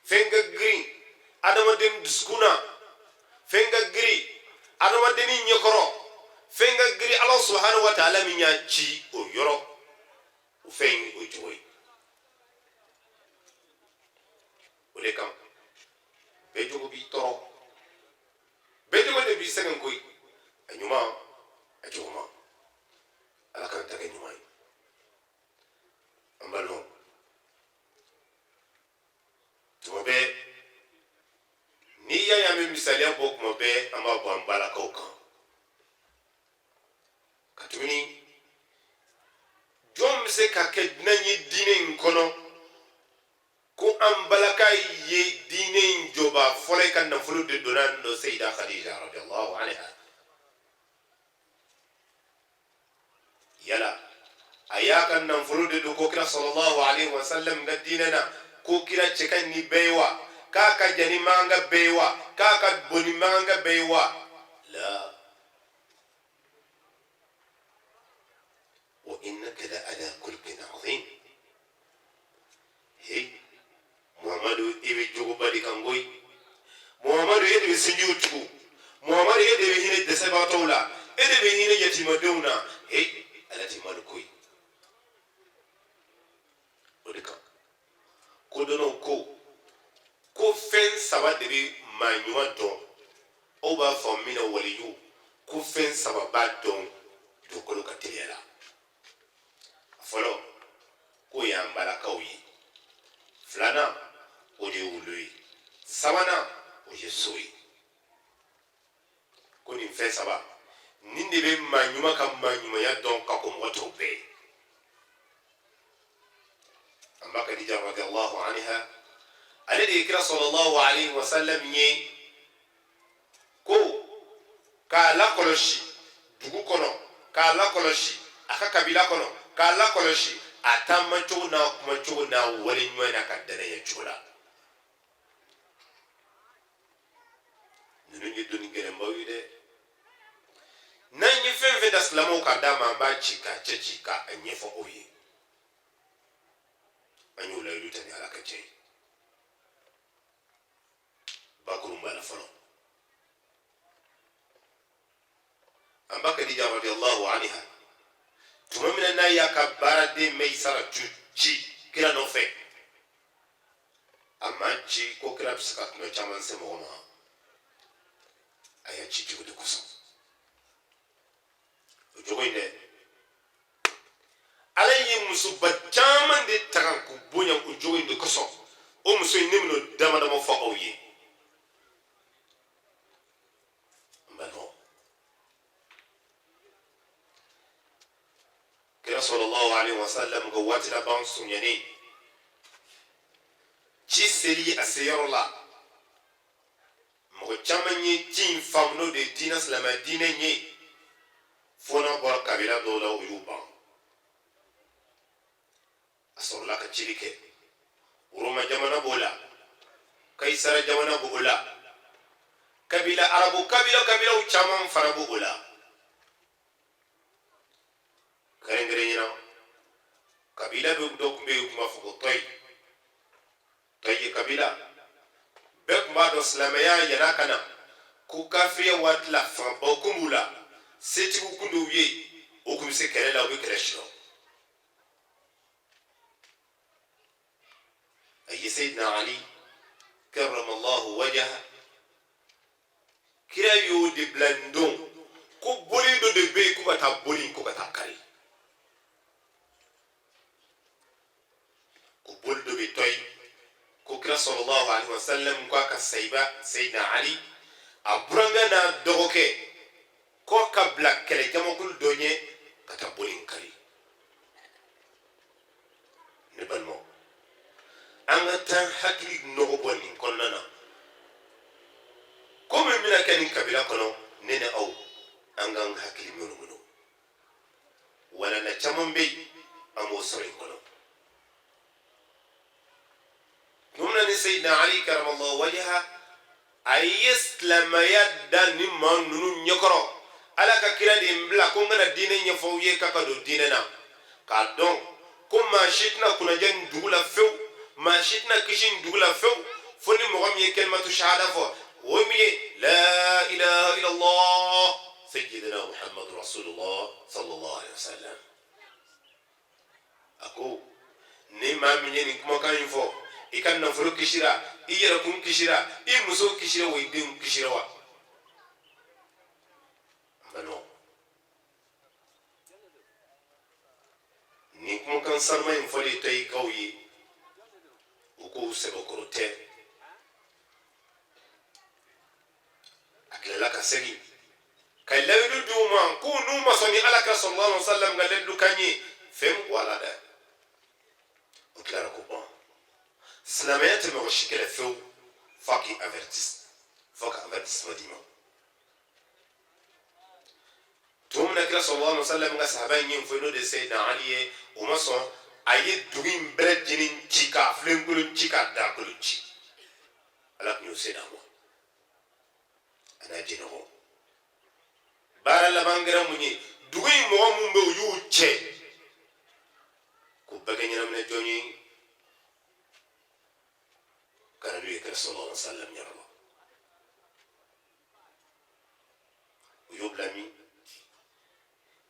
fɛn ka girin adamaden dusukun na, fɛn ka girin adamadennin ɲɛkɔrɔ, fɛn ka girin Ala subhanahu wa ta'ala min y'a ci o yɔrɔ, o fɛn in o jogo ye. O de kan bɛɛ jogo b'i tɔɔrɔ, bɛɛ jogo de b'i sɛgɛn koyi, a ɲuman, a juguman. Ala k'an ta kɛ ɲuman ye. An balimaw, tuma bɛɛ n'i y'a ye an bɛ misaliya bɔ, tuma bɛɛ an b'a bɔ an balakaw kan, ka tuguni jɔn bɛ se ka kɛ dunan ye diinɛ in kɔnɔ ko an balaka ye diinɛ in jɔba fɔlɔ ye, ka nafolo de donna dɔ Seyida Khadija radiyallahu anha. Yala a y'a ka nafolo de don ko kira sallallahu alaihi wasallam ka diinɛ na, ko kira cɛ ka ɲi ni bɛɛ ye wa, k'a ka jan ni manga bɛɛ ye wa, k'a ka bon ni manga bɛɛ ye wa? La, wa innaka la ala khuluqin azim. He Muhamadu, i bɛ jogoba de kan koyi. Muhamadu, e de bɛ sinjiw tugu. Muhamadu, e de bɛ hinɛ dɛsɛbaatɔw la, e de bɛ hinɛ yatimadenw na. He, ala tɛ malo koyi. O de kan kodɔnnaw ko ko fɛn saba de bɛ maa ɲuman dɔn. Aw b'a faamu min na, waliyu ko fɛn saba b'a dɔn dugukolo ka teliya la. A fɔlɔ, k'o y'an balakaw ye. Filanan, o de ye wulu ye. Sabanan, o ye so ye. Ko nin fɛn saba nin de bɛ maa ɲuman ka maa ɲumanya dɔn ka kɔn mɔgɔ tɔw bɛɛ ye. An ba Kadija radiyallahu anha, ale de ye kira sallallahu alaihi wasallam ye ko k'a lakɔlɔsi dugu kɔnɔ, k'a lakɔlɔsi a ka kabila kɔnɔ, k'a lakɔlɔsi a taamacogo n'a kumacogo n'a wale ɲuman n'a ka danaya cogo la. Ninnu ye doni gɛlɛnbaw ye dɛ. N'an ye fɛn fɛn da silamɛw ka d'a ma, an b'a ci k'a cɛ ci k'a ɲɛfɔ aw ye. An y'o layidu ta ni Ala ka jɛ ye. Bakurunba la fɔlɔ, An ba Kadija radiyallahu anha, tuma min na n'a y'a ka baaraden Maisara ci kira nɔfɛ, a m'a ci ko kira bɛ se ka tɔnɔ caman se mɔgɔ ma. A y'a ci jogo de kosɔn. O jogo in dɛ, Ala ye musoba caman de taga k'u bonya o jogo in de kosɔn. O muso in, ne bɛn'o dama dama fɔ aw ye. N balimaw, kira sallallahu alaihi wasallam ka waati laban surunyalen, ci seli a seyɔrɔ la, mɔgɔ caman ye ci in faamu, n'o de ye diinɛ, silamɛ diinɛ ye, fo n'a bɔra kabila dɔw la, o y'u ban. A sɔrɔla ka cili kɛ. Roma jamana b'o la, Kayisara jamana b'o la, kabila arabu kabilaw caman fana b'o la. Kɛrɛnkɛrɛnnenya na, kabila bɛ dɔ tun bɛ yen, u tun b'a fɔ ko Tɔyi. Tɔyi kabila bɛɛ tun b'a dɔn, silamɛya yann'a ka na, ko kafiriya waati la, fangabaw kun b'u la, setigiw kun d'u ye, o tun bɛ se kɛlɛ la, u bɛ kɛlɛ sidɔn. A ye Seyidina Ali karramallahu wajaha, kira y'o de bila nin don ko boli dɔ de bɛ yen, ko ka taa boli, ko ka taa kari, ko boli dɔ bɛ Tɔyi, ko kira sallallahu alaihi wasallam ko a ka sayiba Seyidina Ali, a burankɛ n'a dɔgɔkɛ, k'o ka bila kɛlɛ jamakulu dɔ ɲɛ ka taa boli in kari. Ne balimaw, an ka taa hakili nɔgɔ bɔ nin kɔnɔna na. Ko min bɛna kɛ nin kabila kɔnɔ, ne ni aw, an k'an hakili munumunu. Walanda caman bɛ yen, an b'o sɔrɔ yen kɔnɔ. Tuma min na ni Seyidina Ali karamallahu wajaha, a ye silamɛya da ni maa ninnu ɲɛkɔrɔ, Ala ka kira de n bila ko n ka na diinɛ ɲɛfɔ aw ye, k'a ka don diinɛ na, k'a dɔn ko maa si tɛna kunnaja nin dugu la fewu, maa si tɛna kisi nin dugu la fewu, fo ni mɔgɔ min ye kalimatu shahada fɔ, o min ye la ilaha illallah sayyidina Muhammadu rasulullah sallallahu alaihi wasallam. A ko ni maa min ye nin kumakan in fɔ, i ka nafolo kisira, i yɛrɛkun kisira, i muso kisira wa, i denw kisira wa. N balimaw, nin kumakan sanuma in fɔlen Tɔyikaw ye, u k'u sɛbɛkɔrɔ tɛ. A tilala ka segin ka layidu d'u ma k'u n'u ma sɔn ni Ala kira sallallahu alaihi wasallam ka layidu kan ye, fɛn bɔ a la dɛ. O tilara ko ban, silamɛya tɛ mɔgɔ si kɛlɛ fewu f'a k'i avertis, f'a ka avertissement d'i ma. Tuma min na kira sallallahu alaihi wasallam ka sahaba in ye fɔ, n'o de ye Seyidina Ali ye, o ma sɔn. A ye dugu in bɛɛ lajɛlen ci, k'a filenkolon ci, k'a dakolon ci. Ala tun y'o se d'a ma, a n'a jɛɲɔgɔn. Baara laban kɛra mun ye? Dugu in mɔgɔ mun bɛ, u y'u cɛ k'u bɛɛ kɛ ɲɛnaminɛ jɔn ye ka na n'u ye kira sallallahu alaihi wasallam yɔrɔ la. U y'u bila min?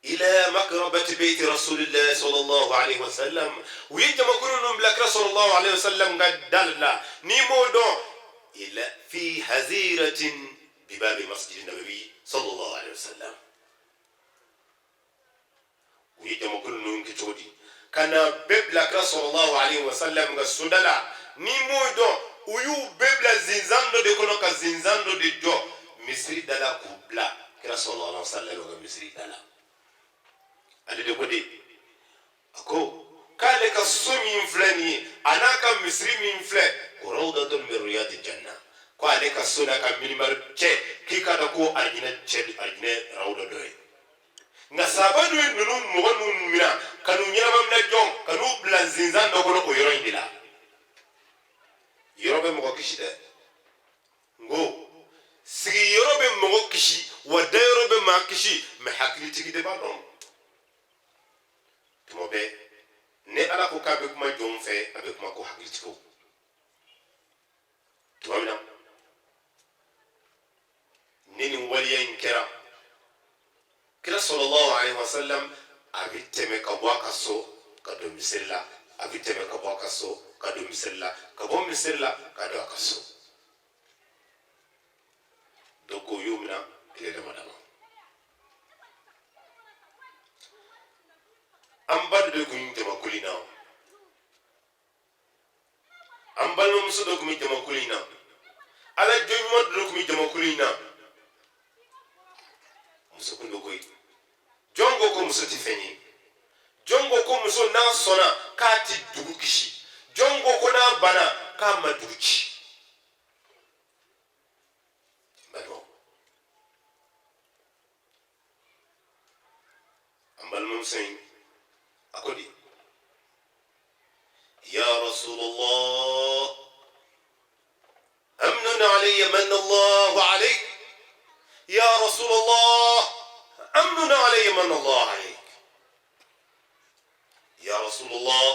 Ila makrabati beyti rasulillahi sallallahu alaihi wasallam. U ye jamakulu ninnu bila kira sallallahu alaihi wasallam ka da la. N'i m'o dɔn, ila fi haziratin bibabi masjid nabawi sallallahu alaihi wasallam. U ye jamakulu ninnu kɛ cogo di ka na bɛɛ bila kira sallallahu alaihi wasallam ka soda la? N'i m'o dɔn, u y'u bɛɛ bila zinzan dɔ de kɔnɔ, ka zinzan dɔ de jɔ misiri da la, k'u bila kira sallallahu alaihi wasallam ka misiri da la. Ale de ko de, a ko k'ale ka so min filɛ nin ye, a n'a ka misiri min filɛ, ko rawdatun min riyadi janna, ko ale ka so n'a ka minibari cɛ, k'i k'a dɔn ko arijinɛ cɛ, arijinɛ rawda dɔ ye. Nka sahaba dun ye ninnu mɔgɔ ninnu minɛ ka n'u ɲɛnama minɛ jɔn, ka n'u bila zinzan dɔ kɔnɔ o yɔrɔ in de la. Yɔrɔ bɛ mɔgɔ kisi dɛ. N ko sigiyɔrɔ bɛ mɔgɔ kisi wa, dayɔrɔ bɛ maa kisi, mɛ hakilitigi de b'a dɔn. Tuma bɛɛ ni Ala ko k'a bɛ kuma jɔnw fɛ, a bɛ kuma ko hakilitigiw. Tuma min na ni nin waleya in kɛra, Kira sallallahu alaihi wasallam a bɛ tɛmɛ ka bɔ a ka so ka don misiri la, a bɛ tɛmɛ ka bɔ a ka so ka don misiri la, ka bɔ misiri la ka don a ka so. Donc o y'u minɛ tile dama dama. An ba dɔ de tun jamakulu in na, an balimamuso dɔ tun bɛ jamakulu in na, ala jɔn ɲuman dɔ tun bɛ jamakulu in na. Muso kun don koyi. Jɔn ko ko muso tɛ fɛn ye? Jɔn ko ko muso n'a sɔnna k'a tɛ dugu kisi? Jɔn ko ko n'a banna k'a ma dugu ci? Balimaw, an balimamuso in a ko di? Ya Rasulallah, amnun alayya manna Allahu alayk. Ya Rasulallah, amnun alayya manna Allahu alayk. Ya Rasulallah,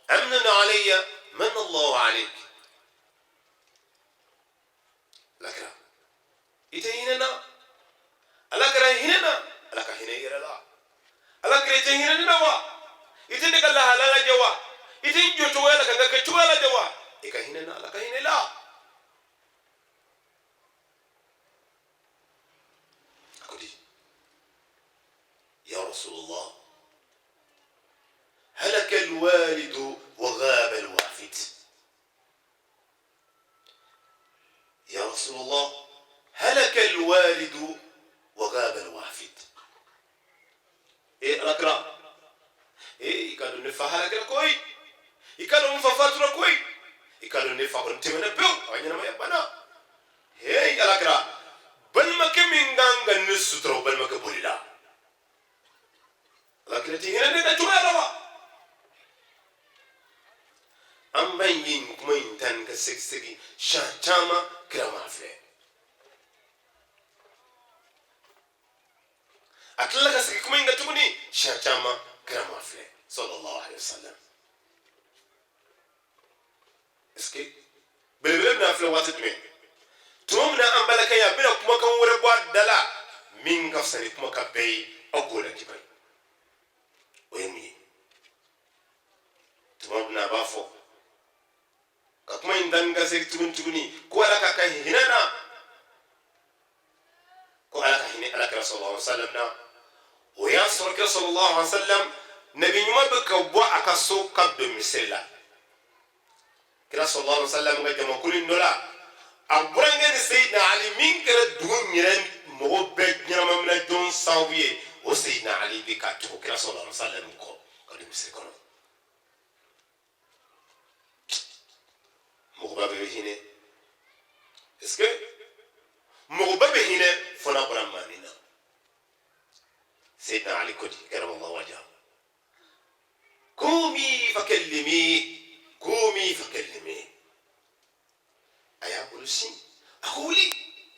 amnun alayya manna Allahu alayk. Alakira, i tɛ hinɛ n na? Alakira, hinɛ n na. Ala ka hinɛ i yɛrɛ la. Alakira, i tɛ hinɛ ne na wa? I tɛ ne ka lahala lajɛ wa? I tɛ n jɔ cogoya la ka n ka kɛ cogoya lajɛ wa? I ka hinɛ n na, Ala ka hinɛ i la. A ko di? Ya Rasulallah, halaka alwalidu wa ghaba alwafid. Ya Rasulallah, halaka alwalidu wa ghaba alwafid. E Alakira, e i ka dɔn ne fa halakira koyi, i ka dɔn n fa fatura koyi, i ka dɔn ne fa kɔni tɛmɛna pewu, a ka ɲɛnamaya banna. Hey Alakira, balimakɛ min kan ka ne sutura, o balimakɛ bolila. Alakira, tɛ hinɛ ne ka cogoya la wa? An ba in ye nin kuma in ta ni ka segi siɲɛ caman, kira m'a filɛ. A tilala ka segin kuma in kan tuguni siɲɛ caman, kira m'a filɛ, sallallahu alaihi wasallam. Est ce que belebele bɛna filɛ waati jumɛn? Tuma min na an balakɛ ye, a bɛna kumakan wɛrɛ bɔ a da la min ka fisa ni kumakan bɛɛ ye. Aw k'o lajɛ bani, o ye mun ye? Tuma min na a b'a fɔ ka kuma in ta ni ka segin tuguni tuguni ko Ala ka hinɛ na, ko Ala ka hinɛ Ala kira sallallahu alaihi wasallam na, o y'a sɔrɔ kira sallallahu alaihi wasallam, nabi ɲuman, bɛ ka bɔ a ka so ka don misiri la. Kira sallallahu alaihi wasallam ka jamakulu dɔ la, a burankɛ ni Seyidina Ali min kɛra dugu yɛrɛ mɔgɔ bɛɛ ɲɛnama jɔn sababu ye, o Seyidina Ali bɛ ka tugu kira sallallahu alaihi wasallam kɔ ka don misiri kɔnɔ. Mɔgɔba bɛɛ bɛ hinɛ. Est ce que mɔgɔba bɛ hinɛ fo n'a bɔra maa min na? Seyidina Ali ko di? Karamallahu wajha. Kumi fakallimi, kumi fakallimi. A y'a bolo sin, a ko wuli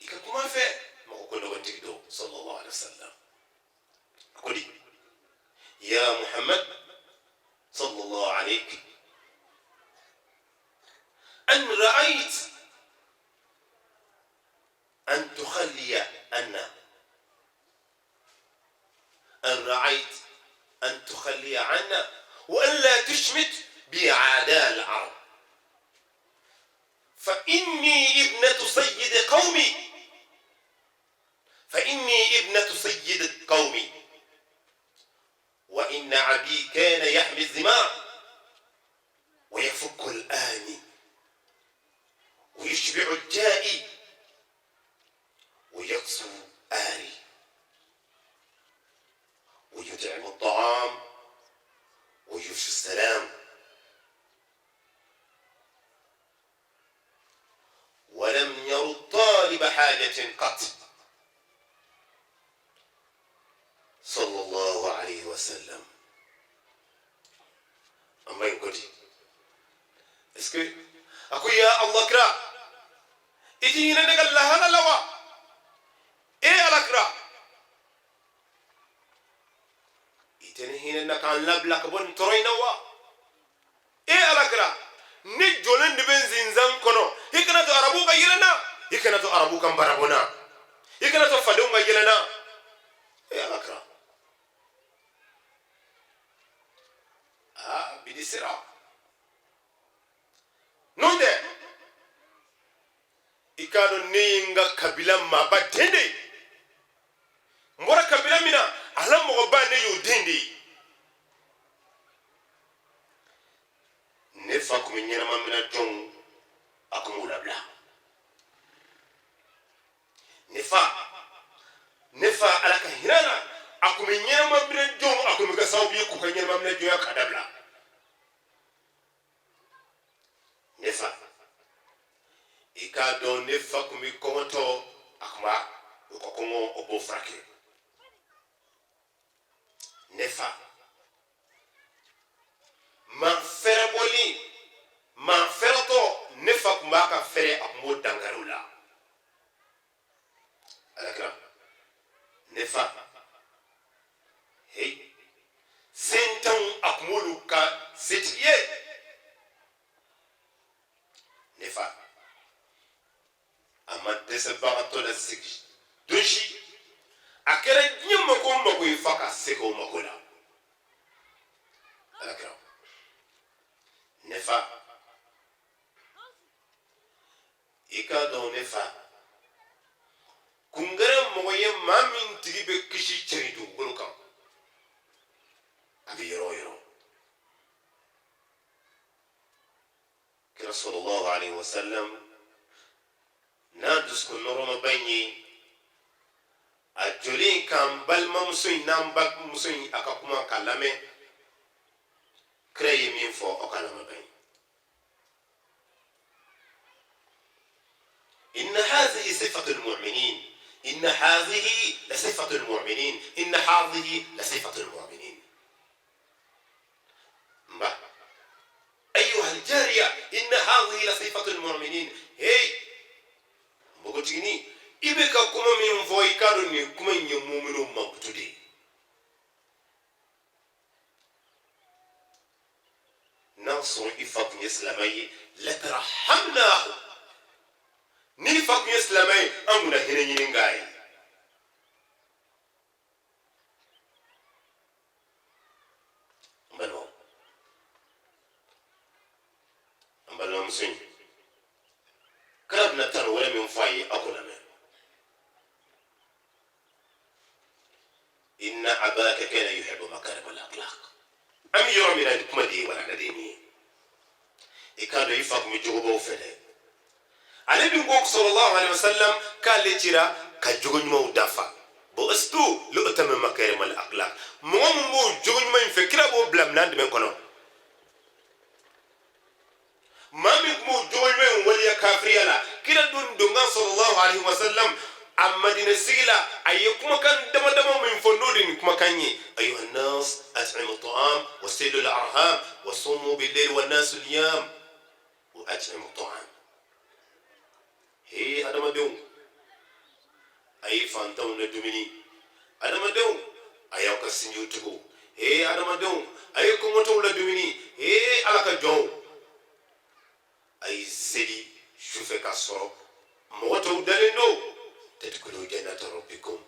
i ka kuma fɛ mɔgɔ ko dɔgɔntigi don, sallallahu alaihi wasallam. A ko di? Ya Muhammad sallallahu alayhi, an ra'ayt an tukhalliya anna, an ra'ayt an tukhalliya anna wa an la tushmit bi a'da al-arab, fa inni ibnatu sayyid qawmi, fa inni ibnatu sayyid qawmi, wa inna abi kana yahmi az-zimar wa yafukku al-ani wa yushbi'u al-ja'i wa yaksu ari wa yut'imu at-ta'am wa yufshu as-salam wa lam yarud talib hajatin qat, sallallahu alayhi wa sallam. An ba in ko di? Est ce que a ko ya Allah kira, i ti hinɛ ne ka lahala la wa? E Ala kira, i tɛ ne hinɛ na k'an labila ka bɔ nin tɔɔrɔ in na wa? E Ala kira, ne jɔlen de bɛ n zinzan kɔnɔ. I kana to arabuw ka yɛlɛ n na, i kana to arabuw ka n barabɔ n na, i kana to fadenw ka yɛlɛ n na. E Ala kira, aa, bi de sera. N'o tɛ, i k'a dɔn ne ye n ka kabila maaba den de ye. N bɔra kabila min na, a la mɔgɔba, ne y'o den de ye. Ne fa tun bɛ ɲɛnama minɛ jɔnw, a tun b'u labila. Ne fa, Ala ka hinɛ na, a tun bɛ ɲɛnama minɛ jɔnw, a tun bɛ kɛ sababu ye k'u ka ɲɛnama minɛ jɔnya ka dabila. Ne fa, i k'a dɔn ne fa tun bɛ kɔngɔtɔ, a tun b'a u ka kɔngɔ, o b'o furakɛ. Ne fa, maa fɛrɛbɔli, maa fɛrɛtɔ, ne fa tun b'a ka fɛrɛ, a tun b'o dankari o la. Alakira, ne fa, hey, sentanw, a tun b'olu ka setigi ye. Ne fa, a ma dɛsɛbagatɔ lasigi don si. A kɛra diɲɛ mako o mako ye, f'a ka se k'o mako la. Alakira, ne fa, i k'a dɔn ne fa kun kɛra mɔgɔ ye, maa min tigi bɛ kisi cɛri dugukolo kan, a bɛ yɔrɔ o yɔrɔ. Kira sallallahu alaihi wasallam n'a dusukun nɔrɔmaba in ye, a jɔlen k'an balimamuso in n'an bamuso in a ka kuma k'a lamɛn. Kira ye min fɔ, aw k'a lamɛn ban. إن هذه صفة المؤمنين، إن هذه لصفة المؤمنين، إن هذه لصفة المؤمنين. ما أيها الجارية، إن هذه لصفة المؤمنين. Hey npogotigini, i bɛ ka kuma min fɔ, i k'a dɔn nin kuma in ye muminu mankutu de ye. N'a sɔrɔ i fa tun ye silamɛ ye, latarahamnahu, n'i fa tun ye silamɛ ye, an kun na hinɛ ɲini k'a ye. N balimaw, an balimamuso in, kira bɛna tanu wɛrɛ min fɔ a ye, aw k'o lamɛn. Inna abaka kana yuhibbu makarim al akhlaq. An bɛ yɔrɔ min na, kuma de ye walanda de ye nin ye. I k'a dɔn i fa tun bɛ jogobaw fɛ dɛ. Ale dun ko sallallahu alaihi wasallam k'ale cira ka jogo ɲumanw dafa. Bu'istu li utammima makarim al akhlaq. Mɔgɔ min b'o jogo ɲuman in fɛ, kira b'o bila minɛn jumɛn kɔnɔ? Maa min tun b'o jogo ɲuman in waleya kafiriya la, kira dun donkan sallallahu alaihi wasallam a Madina sigi la, a ye kumakan dama dama min fɔ, n'o de nin kumakan ye: ayuha nas at'imu ta'am wa silu al arham wa sumu bil layl wa nasu niyam wa at'imu ta'am. He adamadenw, a ye fantanw na dumuni. Adamadenw, a y'aw ka sinjiw tugu. He adamadenw, a ye kɔngɔtɔw la dumuni. He Ala ka jɔnw, a ye seli sufɛ ka sɔrɔ mɔgɔ tɔw dalen don. Tadkhulu jannata rabbikum.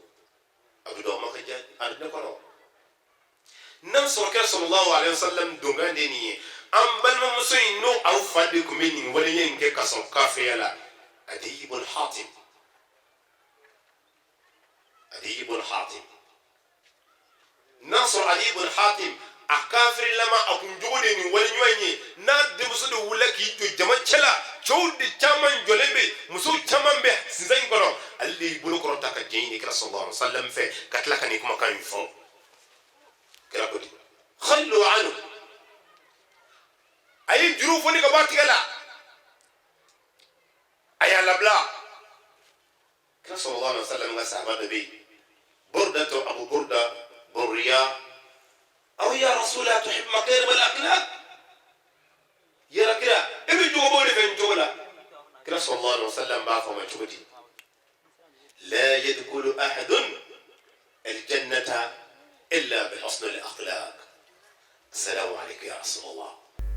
A bɛ don aw ma ka arijinɛ kɔnɔ. N'a sɔrɔ kira sallallahu alaihi wasallam donkan de nin ye, an balimamuso in, n'o aw fa de tun bɛ nin waleya in kɛ ka sɔn kafiriya la, Adiyi bun Hatim, Adiyi bun Hatim, n'a sɔrɔ Adiyi bun Hatim a kafirilama, a kun jogo de nin wale ɲuman in ye, n'a denmuso de wulila k'i jɔ jama cɛla, cɛw de caman jɔlen bɛ, musow caman bɛ sinsan in kɔnɔ, ale de y'i bolo kɔrɔta ka diɲɛ ɲini kira sallallahu alaihi wasallam fɛ, ka tila ka nin kumakan in fɔ. Kira ko di? Khallu anhu. A ye juru foni ka bɔ a tigɛ la, a y'a labila. Kira sallallahu alaihi wasallam ka sahaba dɔ bɛ yen, Burda to Abu Burda Burriya aw ya rasula tuhib makarim al akhlaq. Yɛrɛ kira, e bɛ jogobaw de fɛ nin cogo la. Kira sallallahu alaihi wasallam b'a fɔ ma cogo di? La yadkhulu ahadun aljannata illa bi husn al akhlaq. Assalamu alaikum ya rasulallah.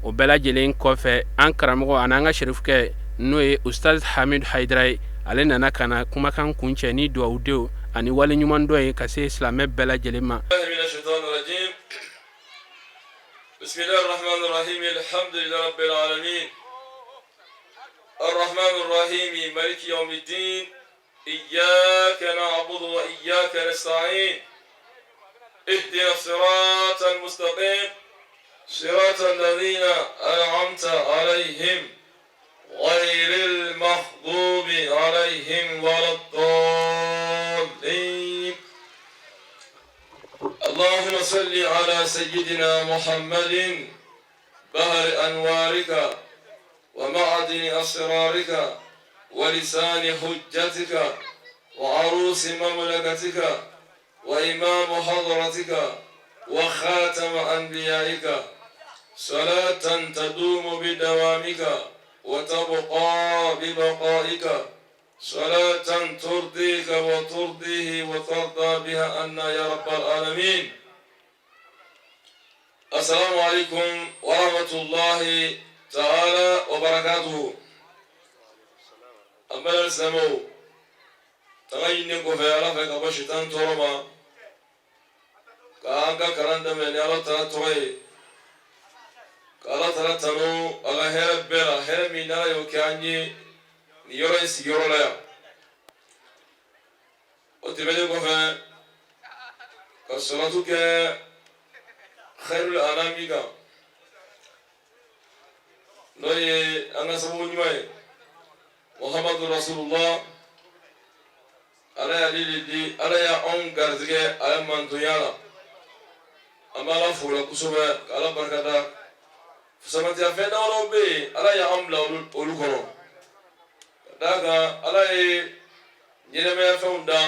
O bɛɛ lajɛlen kɔfɛ, an karamɔgɔ ani an ka serifukɛ, n'o ye Ustaz Hamid Haidara ye, ale nana ka na kumakan kuncɛ ni duwawudenw Ani waleɲumandɔn ye ka se silamɛ bɛɛ lajɛlen ma. بسم الله الرحمن الرحيم الحمد لله رب العالمين الرحمن الرحيم مالك يوم الدين إياك نعبد وإياك نستعين اهدنا الصراط المستقيم صراط الذين أنعمت عليهم غير المغضوب عليهم ولا الضالين اللهم صل على سيدنا محمد بهر أنوارك ومعدن أسرارك ولسان حجتك وعروس مملكتك وإمام حضرتك وخاتم أنبيائك صلاة تدوم بدوامك وتبقى ببقائك صلاة ترضيك وترضيه وترضى بها عنا يا رب العالمين السلام عليكم ورحمة الله تعالى وبركاته An balima silamɛw, tanga ɲininen kɔfɛ Ala fɛ ka bɔ sitan tɔɔrɔ ma, k'an ka kalan daminɛ ni Ala taala tɔgɔ ye, ka Ala taala tanu a ka hɛrɛ bɛɛ la, hɛrɛ min n'Ala y'o kɛ an ye nin yɔrɔ in sigiyɔrɔ la yan. O tɛmɛnen kɔfɛ, ka salatu kɛ khairul anami kan, n'o ye an ka sababu ɲuman ye, Muhammadu Rasulullah. Ala y'ale de di, Ala y'anw garijɛgɛ a ye mantonya la. An bɛ Ala fo la kosɛbɛ, ka Ala barikada. Fisamantiya fɛn damadɔw bɛ yen, Ala y'an bila olu kɔnɔ, ka d'a kan Ala ye ɲɛnamaya fɛnw da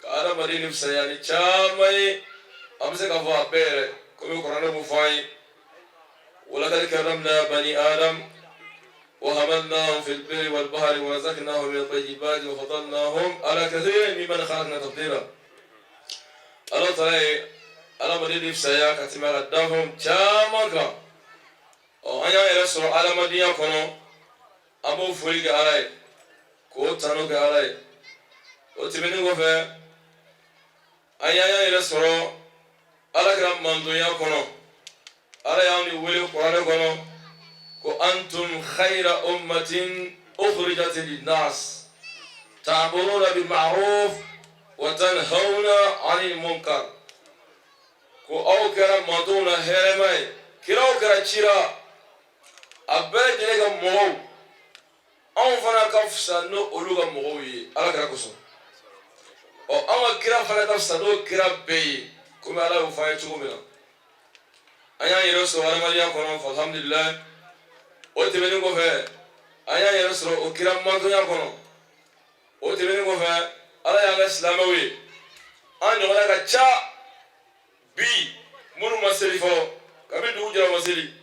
ka adamaden ni fisaya ni caman ye. An bɛ se k'a fɔ a bɛɛ yɛrɛ, komi kuranɛ b'o fɔ an ye: walakad karamna bani adam وحملناهم في البر والبحر ورزقناهم من الطيبات وفضلناهم على كثير ممن خلقنا تفضيلا. Ala taala ye adamaden de fisaya ka tɛmɛ a ka danfɛnw caman kan. Ɔ, an y'an yɛrɛ sɔrɔ adamadenya kɔnɔ, an b'o foli kɛ Ala ye, k'o tanu kɛ Ala ye. O tɛmɛnen kɔfɛ, an y'an yɛrɛ sɔrɔ Ala kira mantonya kɔnɔ. Ala y'an de wele kuranɛ kɔnɔ ko antum khayra ummatin ukhrijat linnas ta'muruna bil ma'ruf wa tanhauna 'anil munkar, ko aw kɛra mantonw na hɛrɛma ye. Kiraw kɛra cira a bɛɛ lajɛlen ka mɔgɔw, anw fana ka fisa n'o olu ka mɔgɔw ye Ala kira kosɔn. Ɔ, an ka kira fana ka fisa n'o kira bɛɛ ye, komi Ala y'o fɔ an ye cogo min na. An y'an yɛrɛ sɔrɔ adamadenya kɔnɔ, alhamdulilayi. O tɛmɛnen kɔfɛ, an y'an yɛrɛ sɔrɔ o kira mantonya kɔnɔ. O tɛmɛnen kɔfɛ, Ala y'an kɛ silamɛw ye. An ɲɔgɔnna ka ca bi minnu ma seli fɔlɔ. Kabini dugu jɛra, ma seli.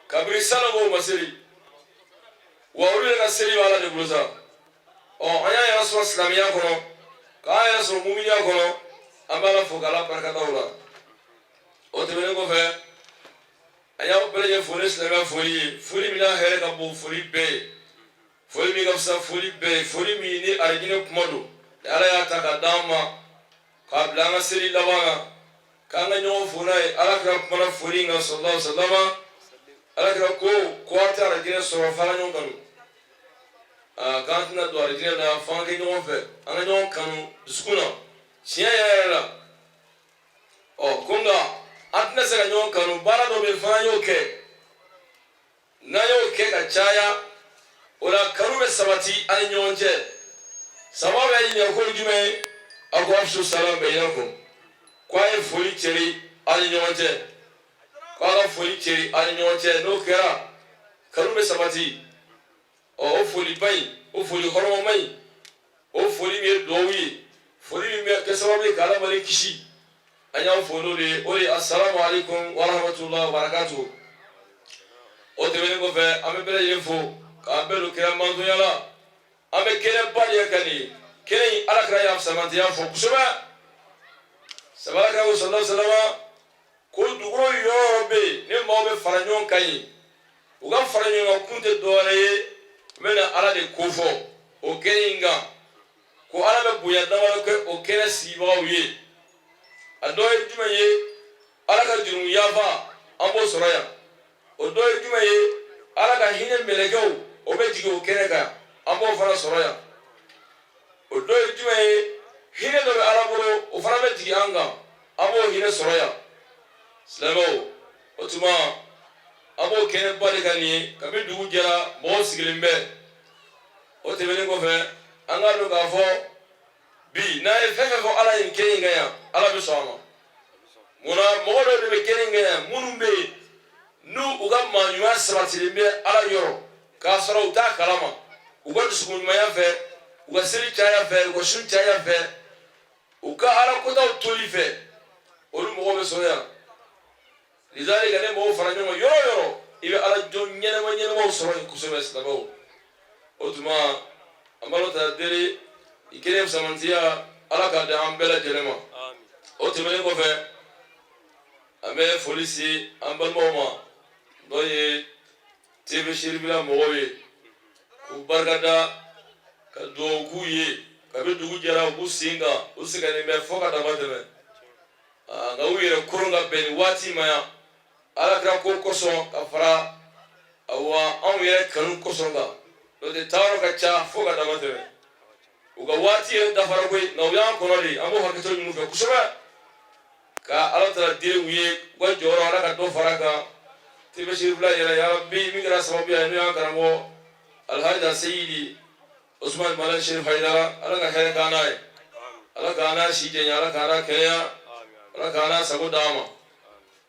Kabini salongo, ma seli. Wa olu yɛrɛ ka seli b'Ala de bolo sa. Ɔ, an y'an yɛrɛ sɔrɔ silamɛya kɔnɔ, k'an yɛrɛ sɔrɔ muminiya kɔnɔ, an b'Ala fo k'Ala barikada o la. O tɛmɛnen kɔfɛ, an y'aw bɛɛ lajɛlen fo ni silamɛya foli ye, foli min n'a hɛrɛ ka bon foli bɛɛ ye, foli min ka fisa foli bɛɛ ye, foli min ni arijinɛ kuma don, ni Ala y'a ta ka d'an ma k'a bila an ka seli laban na, k'an ka ɲɔgɔn fo n'a ye. Ala kira kumana foli in kan, sallallahu alaihi wasallam. Ala kira ko ko aw tɛ arijinɛ sɔrɔ f'an ka ɲɔgɔn kanu. Aa, k'an tɛna don arijinɛ la f'an ka kɛ ɲɔgɔn fɛ, an ka ɲɔgɔn kanu dusukun na, tiɲɛ yɛrɛ yɛrɛ la. Ɔ, ko nka an tɛna se ka ɲɔgɔn kanu, baara dɔ bɛ yen f'an y'o kɛ. N'an y'o kɛ ka caya, o la kanu bɛ sabati an ni ɲɔgɔn cɛ. Saba bɛ ɲininka ko jumɛn ye? A ko afsu salam bayinakum, ko a ye foli cɛri an ni ɲɔgɔn cɛ, ko a ka foli cɛri an ni ɲɔgɔn cɛ. N'o kɛra, kanu bɛ sabati. Ɔ, o foliba in, o foli hɔrɔnma in, o foli min ye duwawu ye, foli min bɛ kɛ sababu ye ka adamaden kisi, an y'aw fo n'o de ye. O de ye asalamu aleykum wa rahmatulahi wa barakatuhu. O tɛmɛnen kɔfɛ, an bɛ bɛɛ lajɛlen fo k'an bɛɛ don kira mantonya la. An bɛ kɛnɛba de kan nin ye. Kɛnɛ in, Ala kira y'a fisamantiya fɔ kosɛbɛ. Sabu Ala kira ko, sallallahu alaihi wa sallam, ko dugukolo yɔrɔ o yɔrɔ bɛ yen ni maaw bɛ fara ɲɔgɔn kan yen, u ka fara ɲɔgɔn kan kun tɛ dɔwɛrɛ ye, u bɛ na Ala de kofɔ o kɛnɛ in kan. Ko Ala bɛ bonya damadɔ kɛ o kɛnɛ sigibagaw ye. A dɔ ye jumɛn ye? Ala ka jurumu yafa, an b'o sɔrɔ yan. O dɔ ye jumɛn ye? Ala ka hinɛ mɛlɛkɛw, o bɛ jigin o kɛnɛ kan, an b'o fana sɔrɔ yan. O dɔ ye jumɛn ye? Hinɛ dɔ bɛ Ala bolo, o fana bɛ jigin an kan, an b'o hinɛ sɔrɔ yan. Silamɛw, o tuma an b'o kɛnɛba de kan nin ye. Kabi dugu jɛra, mɔgɔw sigilen bɛ. O tɛmɛnen kɔfɛ, an k'a dɔn k'a fɔ bi, n'an ye fɛn fɛn fɔ Ala ye kɛnɛ in kan yan, Ala bɛ sɔn a ma. Munna? Mɔgɔ dɔw de bɛ kɛnɛ in kan yan, minnu bɛ yen n'u u ka maa ɲuman sabatilen bɛ Ala yɔrɔ k'a sɔrɔ u t'a kalama, u ka dusukun ɲumanya fɛ, u ka seli caya fɛ, u ka sun caya fɛ, u ka Ala kotaw toli fɛ, olu mɔgɔw bɛ sɔrɔ yan. Lizalika, ni mɔgɔw fara ɲɔgɔn kan yɔrɔ o yɔrɔ, i bɛ Ala jɔn ɲɛnɛma ɲɛnɛmaw sɔrɔ yen kosɛbɛ. Silamɛw, o tuma an b'Ala ta deli i kelen fisamantiya, Ala k'a di an bɛɛ lajɛlen ma. O tɛmɛnen kɔfɛ, an bɛ foli se an balimaw ma, n'o ye TV Serifila mɔgɔw ye, k'u barikada, ka dugawu k'u ye. Kabi dugu jɛra, u b'u sen kan, u sɛgɛnnen bɛ fo ka dama tɛmɛ, nka u yɛrɛ koron ka bɛn nin waati ma yan, Ala kira ko kosɔn, ka fara awa anw yɛrɛ kanu kosɔn kan. N'o tɛ, taayɔrɔ ka ca fo ka dama tɛmɛ, u ka waati yɛrɛ dafara koyi, nka u y'an kɔnɔ de. An b'o hakɛto ɲini u fɛ kosɛbɛ, ka Ala taala deli u ye, u ka jɔyɔrɔ, Ala ka dɔ fara kan. TV Serifila yɛrɛ, yarabi, min kɛra sababu ye, n'o y'an karamɔgɔ Alhaji Seyidi Usman Malam Sherif Haidara, Ala ka hɛrɛ k'an n'a ye, Ala k'an n'a si janya, Ala k'an n'a kɛnɛya, Ala k'an n'a sago d'an ma.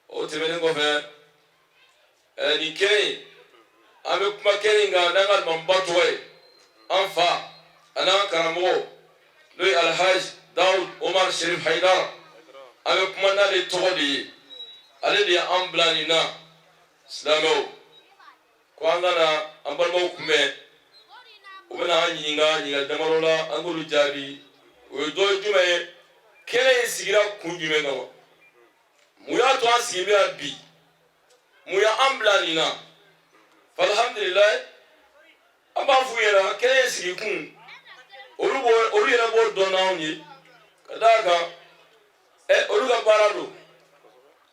O tɛmɛnen kɔfɛ, nin kɛnɛ in, an bɛ kuma kɛnɛ in kan n'an ka alimamiba tɔgɔ ye, an fa an'an karamɔgɔ, n'o ye Alhaji Dawud Omar Sherif Haidara. An bɛ kuma n'ale tɔgɔ de ye, ale de ye an bila nin na. Silamɛw, ko an ka na an balimaw kunbɛn, u bɛna an ɲininka ɲininkali damadɔ la, an k'olu jaabi. O ye dɔ ye jumɛn ye? Kɛnɛ in sigira kun jumɛn kama? Mun y'a to an sigilen bɛ yan bi? Mun y'an bila nin na? Alhamdulilayi, an b'a f'u ɲɛna, kɛnɛ in sigi kun, olu b'o, olu yɛrɛ b'o dɔn n'anw ye, ka d'a kan olu ka baara don.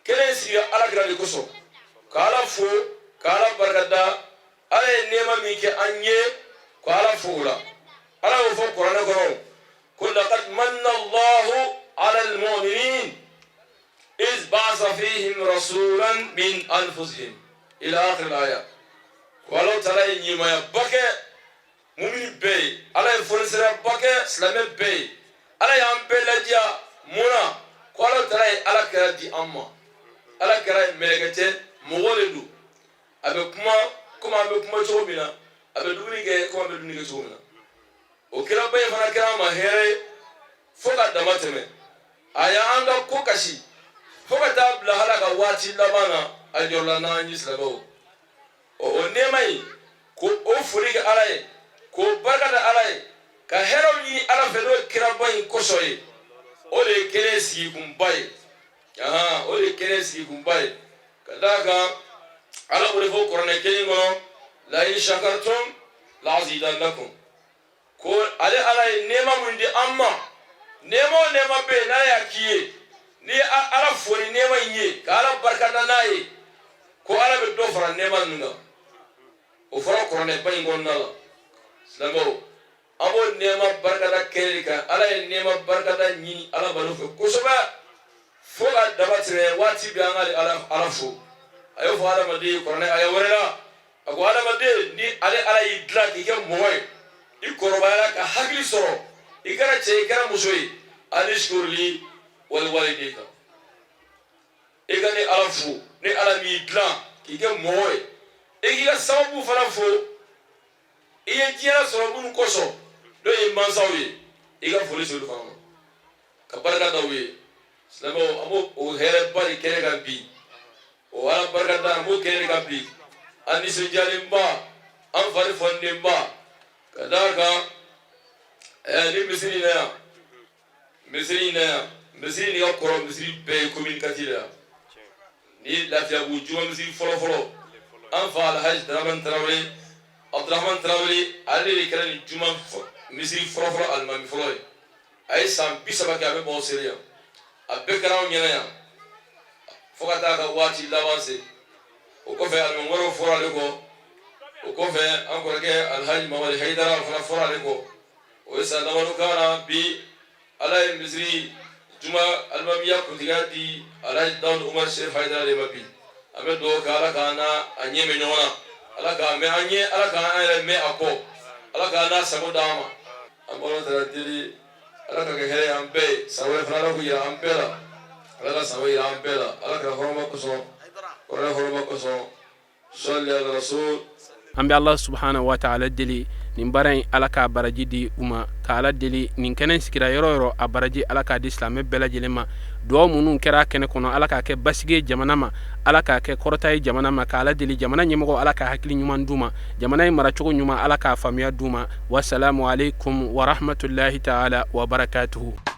Kɛnɛ in sigira Ala kira de kosɔn, ka Ala fo, ka Ala barikada, Ala ye nɛɛma min kɛ an ye, ka Ala fo o la. Ala y'o fɔ Kuranɛ kɔnɔ ko laqad manna Allahu ala almu'minin iz ba'asa fihim rasulan min anfusihim ila akhir al-aya. Ko Ala taala ye ɲɛmayaba kɛ mumini bɛɛ ye, Ala ye fonisiraba kɛ silamɛ bɛɛ ye, Ala y'an bɛɛ ladiya. Mun na? Ko Ala taala ye Ala kira di an ma. Ala kira ye mɛlɛkɛ tɛ, mɔgɔ de don. A bɛ kuma komi an bɛ kuma cogo min na, a bɛ dumuni kɛ komi an bɛ dumuni kɛ cogo min na. O kiraba in fana kɛra an ma hɛrɛ ye fo ka dama tɛmɛ. A y'an ka ko kasi fo ka taa bila hali a ka waati laban na, a jɔrɔla n'an ye. Silamɛw, o nɛɛma in, ko o foli kɛ Ala ye, k'o barika da Ala ye, ka hɛrɛw ɲini Ala fɛ, n'o ye kiraba in kosɔn ye, o de ye kɛnɛ sigikunba ye. O de ye kɛnɛ sigikunba ye, ka d'a kan Ala b'o de fɔ Kuranɛ kelen kɔnɔ: la in shakartum la azidannakum. Ko ale Ala ye nɛɛma min di an ma, nɛɛma o nɛɛma bɛ yen, n'Ala y'a k'i ye, n'i ye Ala fo ni nɛɛma in ye, ka Ala barika da n'a ye, ko Ala bɛ dɔ fara nɛɛma ninnu kan. O fɔra Kuranɛba in kɔnɔna la. Silamɛw, an b'o nɛɛma barikada kɛnɛ de kan. Ala ye nɛɛma barikada ɲini Ala balo fɛ kosɛbɛ fo ka dama tɛmɛ. Waati bɛɛ an k'ale Ala fo. A y'o fɔ adamaden ye Kuranɛ aya wɛrɛ la, a ko adamaden, ni ale Ala y'i dilan k'i kɛ mɔgɔ ye, i kɔrɔbayara ka hakili sɔrɔ, i kɛra cɛ, i kɛra muso ye, anishkurli waliwalidayka, i ka ne Ala fo. Ni Ala m'i dilan k'i kɛ mɔgɔ ye, i k'i ka sababu fana fo, i ye diɲɛ sɔrɔ minnu kosɔn, n'o ye mansaw ye, i ka foli se olu fana ma, ka barika da u ye. Silamɛw, an b'o o hɛrɛba de kɛnɛ kan bi, o Ala barika da, an b'o kɛnɛ de kan bi. An nisɔndiyalenba, an fari fɔnenba, ka d'a kan ni misiri in na yan, misiri in na yan, misiri nin ka kɔrɔ misiri bɛɛ ye commune 4 la yan. Ni Lafiyabugu juma misiri fɔlɔ fɔlɔ, an fa Alhaji Dramani Tarawele, Abdurahman Tarawele, ale de kɛra nin juma Misiri fɔlɔfɔlɔ alimami fɔlɔ ye. A ye san 30 kɛ a bɛ mɔgɔw seli yan, a bɛɛ kɛra anw ɲɛna yan fo ka taa ka waati laban se. O kɔfɛ, alimami wɛrɛw fɔra ale kɔ. O kɔfɛ, an kɔrɔkɛ Alhaji Mamadi Hayidara, o fana fɔra ale kɔ. O ye san damadɔ k'a la. Bi, Ala ye misiri juma alimamiya kuntigiya di Alhaji Dawudu Umar Sherif Hayidara de ma bi. An bɛ dugawu kɛ, Ala k'an n'a a ɲɛ mɛn ɲɔgɔn na, Ala k'a mɛn an ɲɛ, Ala k'an yɛrɛ mɛn a kɔ, Ala k'an n'a sago d'an ma. An b'Ala taala deli, Ala ka kɛ hɛrɛ ye an bɛɛ ye. San wɛrɛ fana, Ala k'o yira an bɛɛ la, Ala ka san wɛrɛ yira an bɛɛ la, Ala ka hɔrɔma kosɔn, kuranɛ hɔrɔma kosɔn. Sɔli ala rasul. An bɛ Ala subahana wa taala deli, nin baara in, Ala k'a baraji di u ma. Ka Ala deli, nin kɛnɛ sigira yɔrɔ yɔrɔ, a baraji, Ala k'a di silamɛ bɛɛ lajɛlen ma. Dugawu minnu kɛra kɛnɛ kɔnɔ, Ala k'a kɛ basigi ye jamana ma, Ala k'a kɛ kɔrɔta ye jamana ma. Ka Ala deli, jamana ɲɛmɔgɔ, Ala ka hakili ɲuman d'u ma, jamana in maracogo ɲuman, Ala k'a faamuya d'u ma. Wasalamu aleykum warahmatulahi taala wa barakatuhu.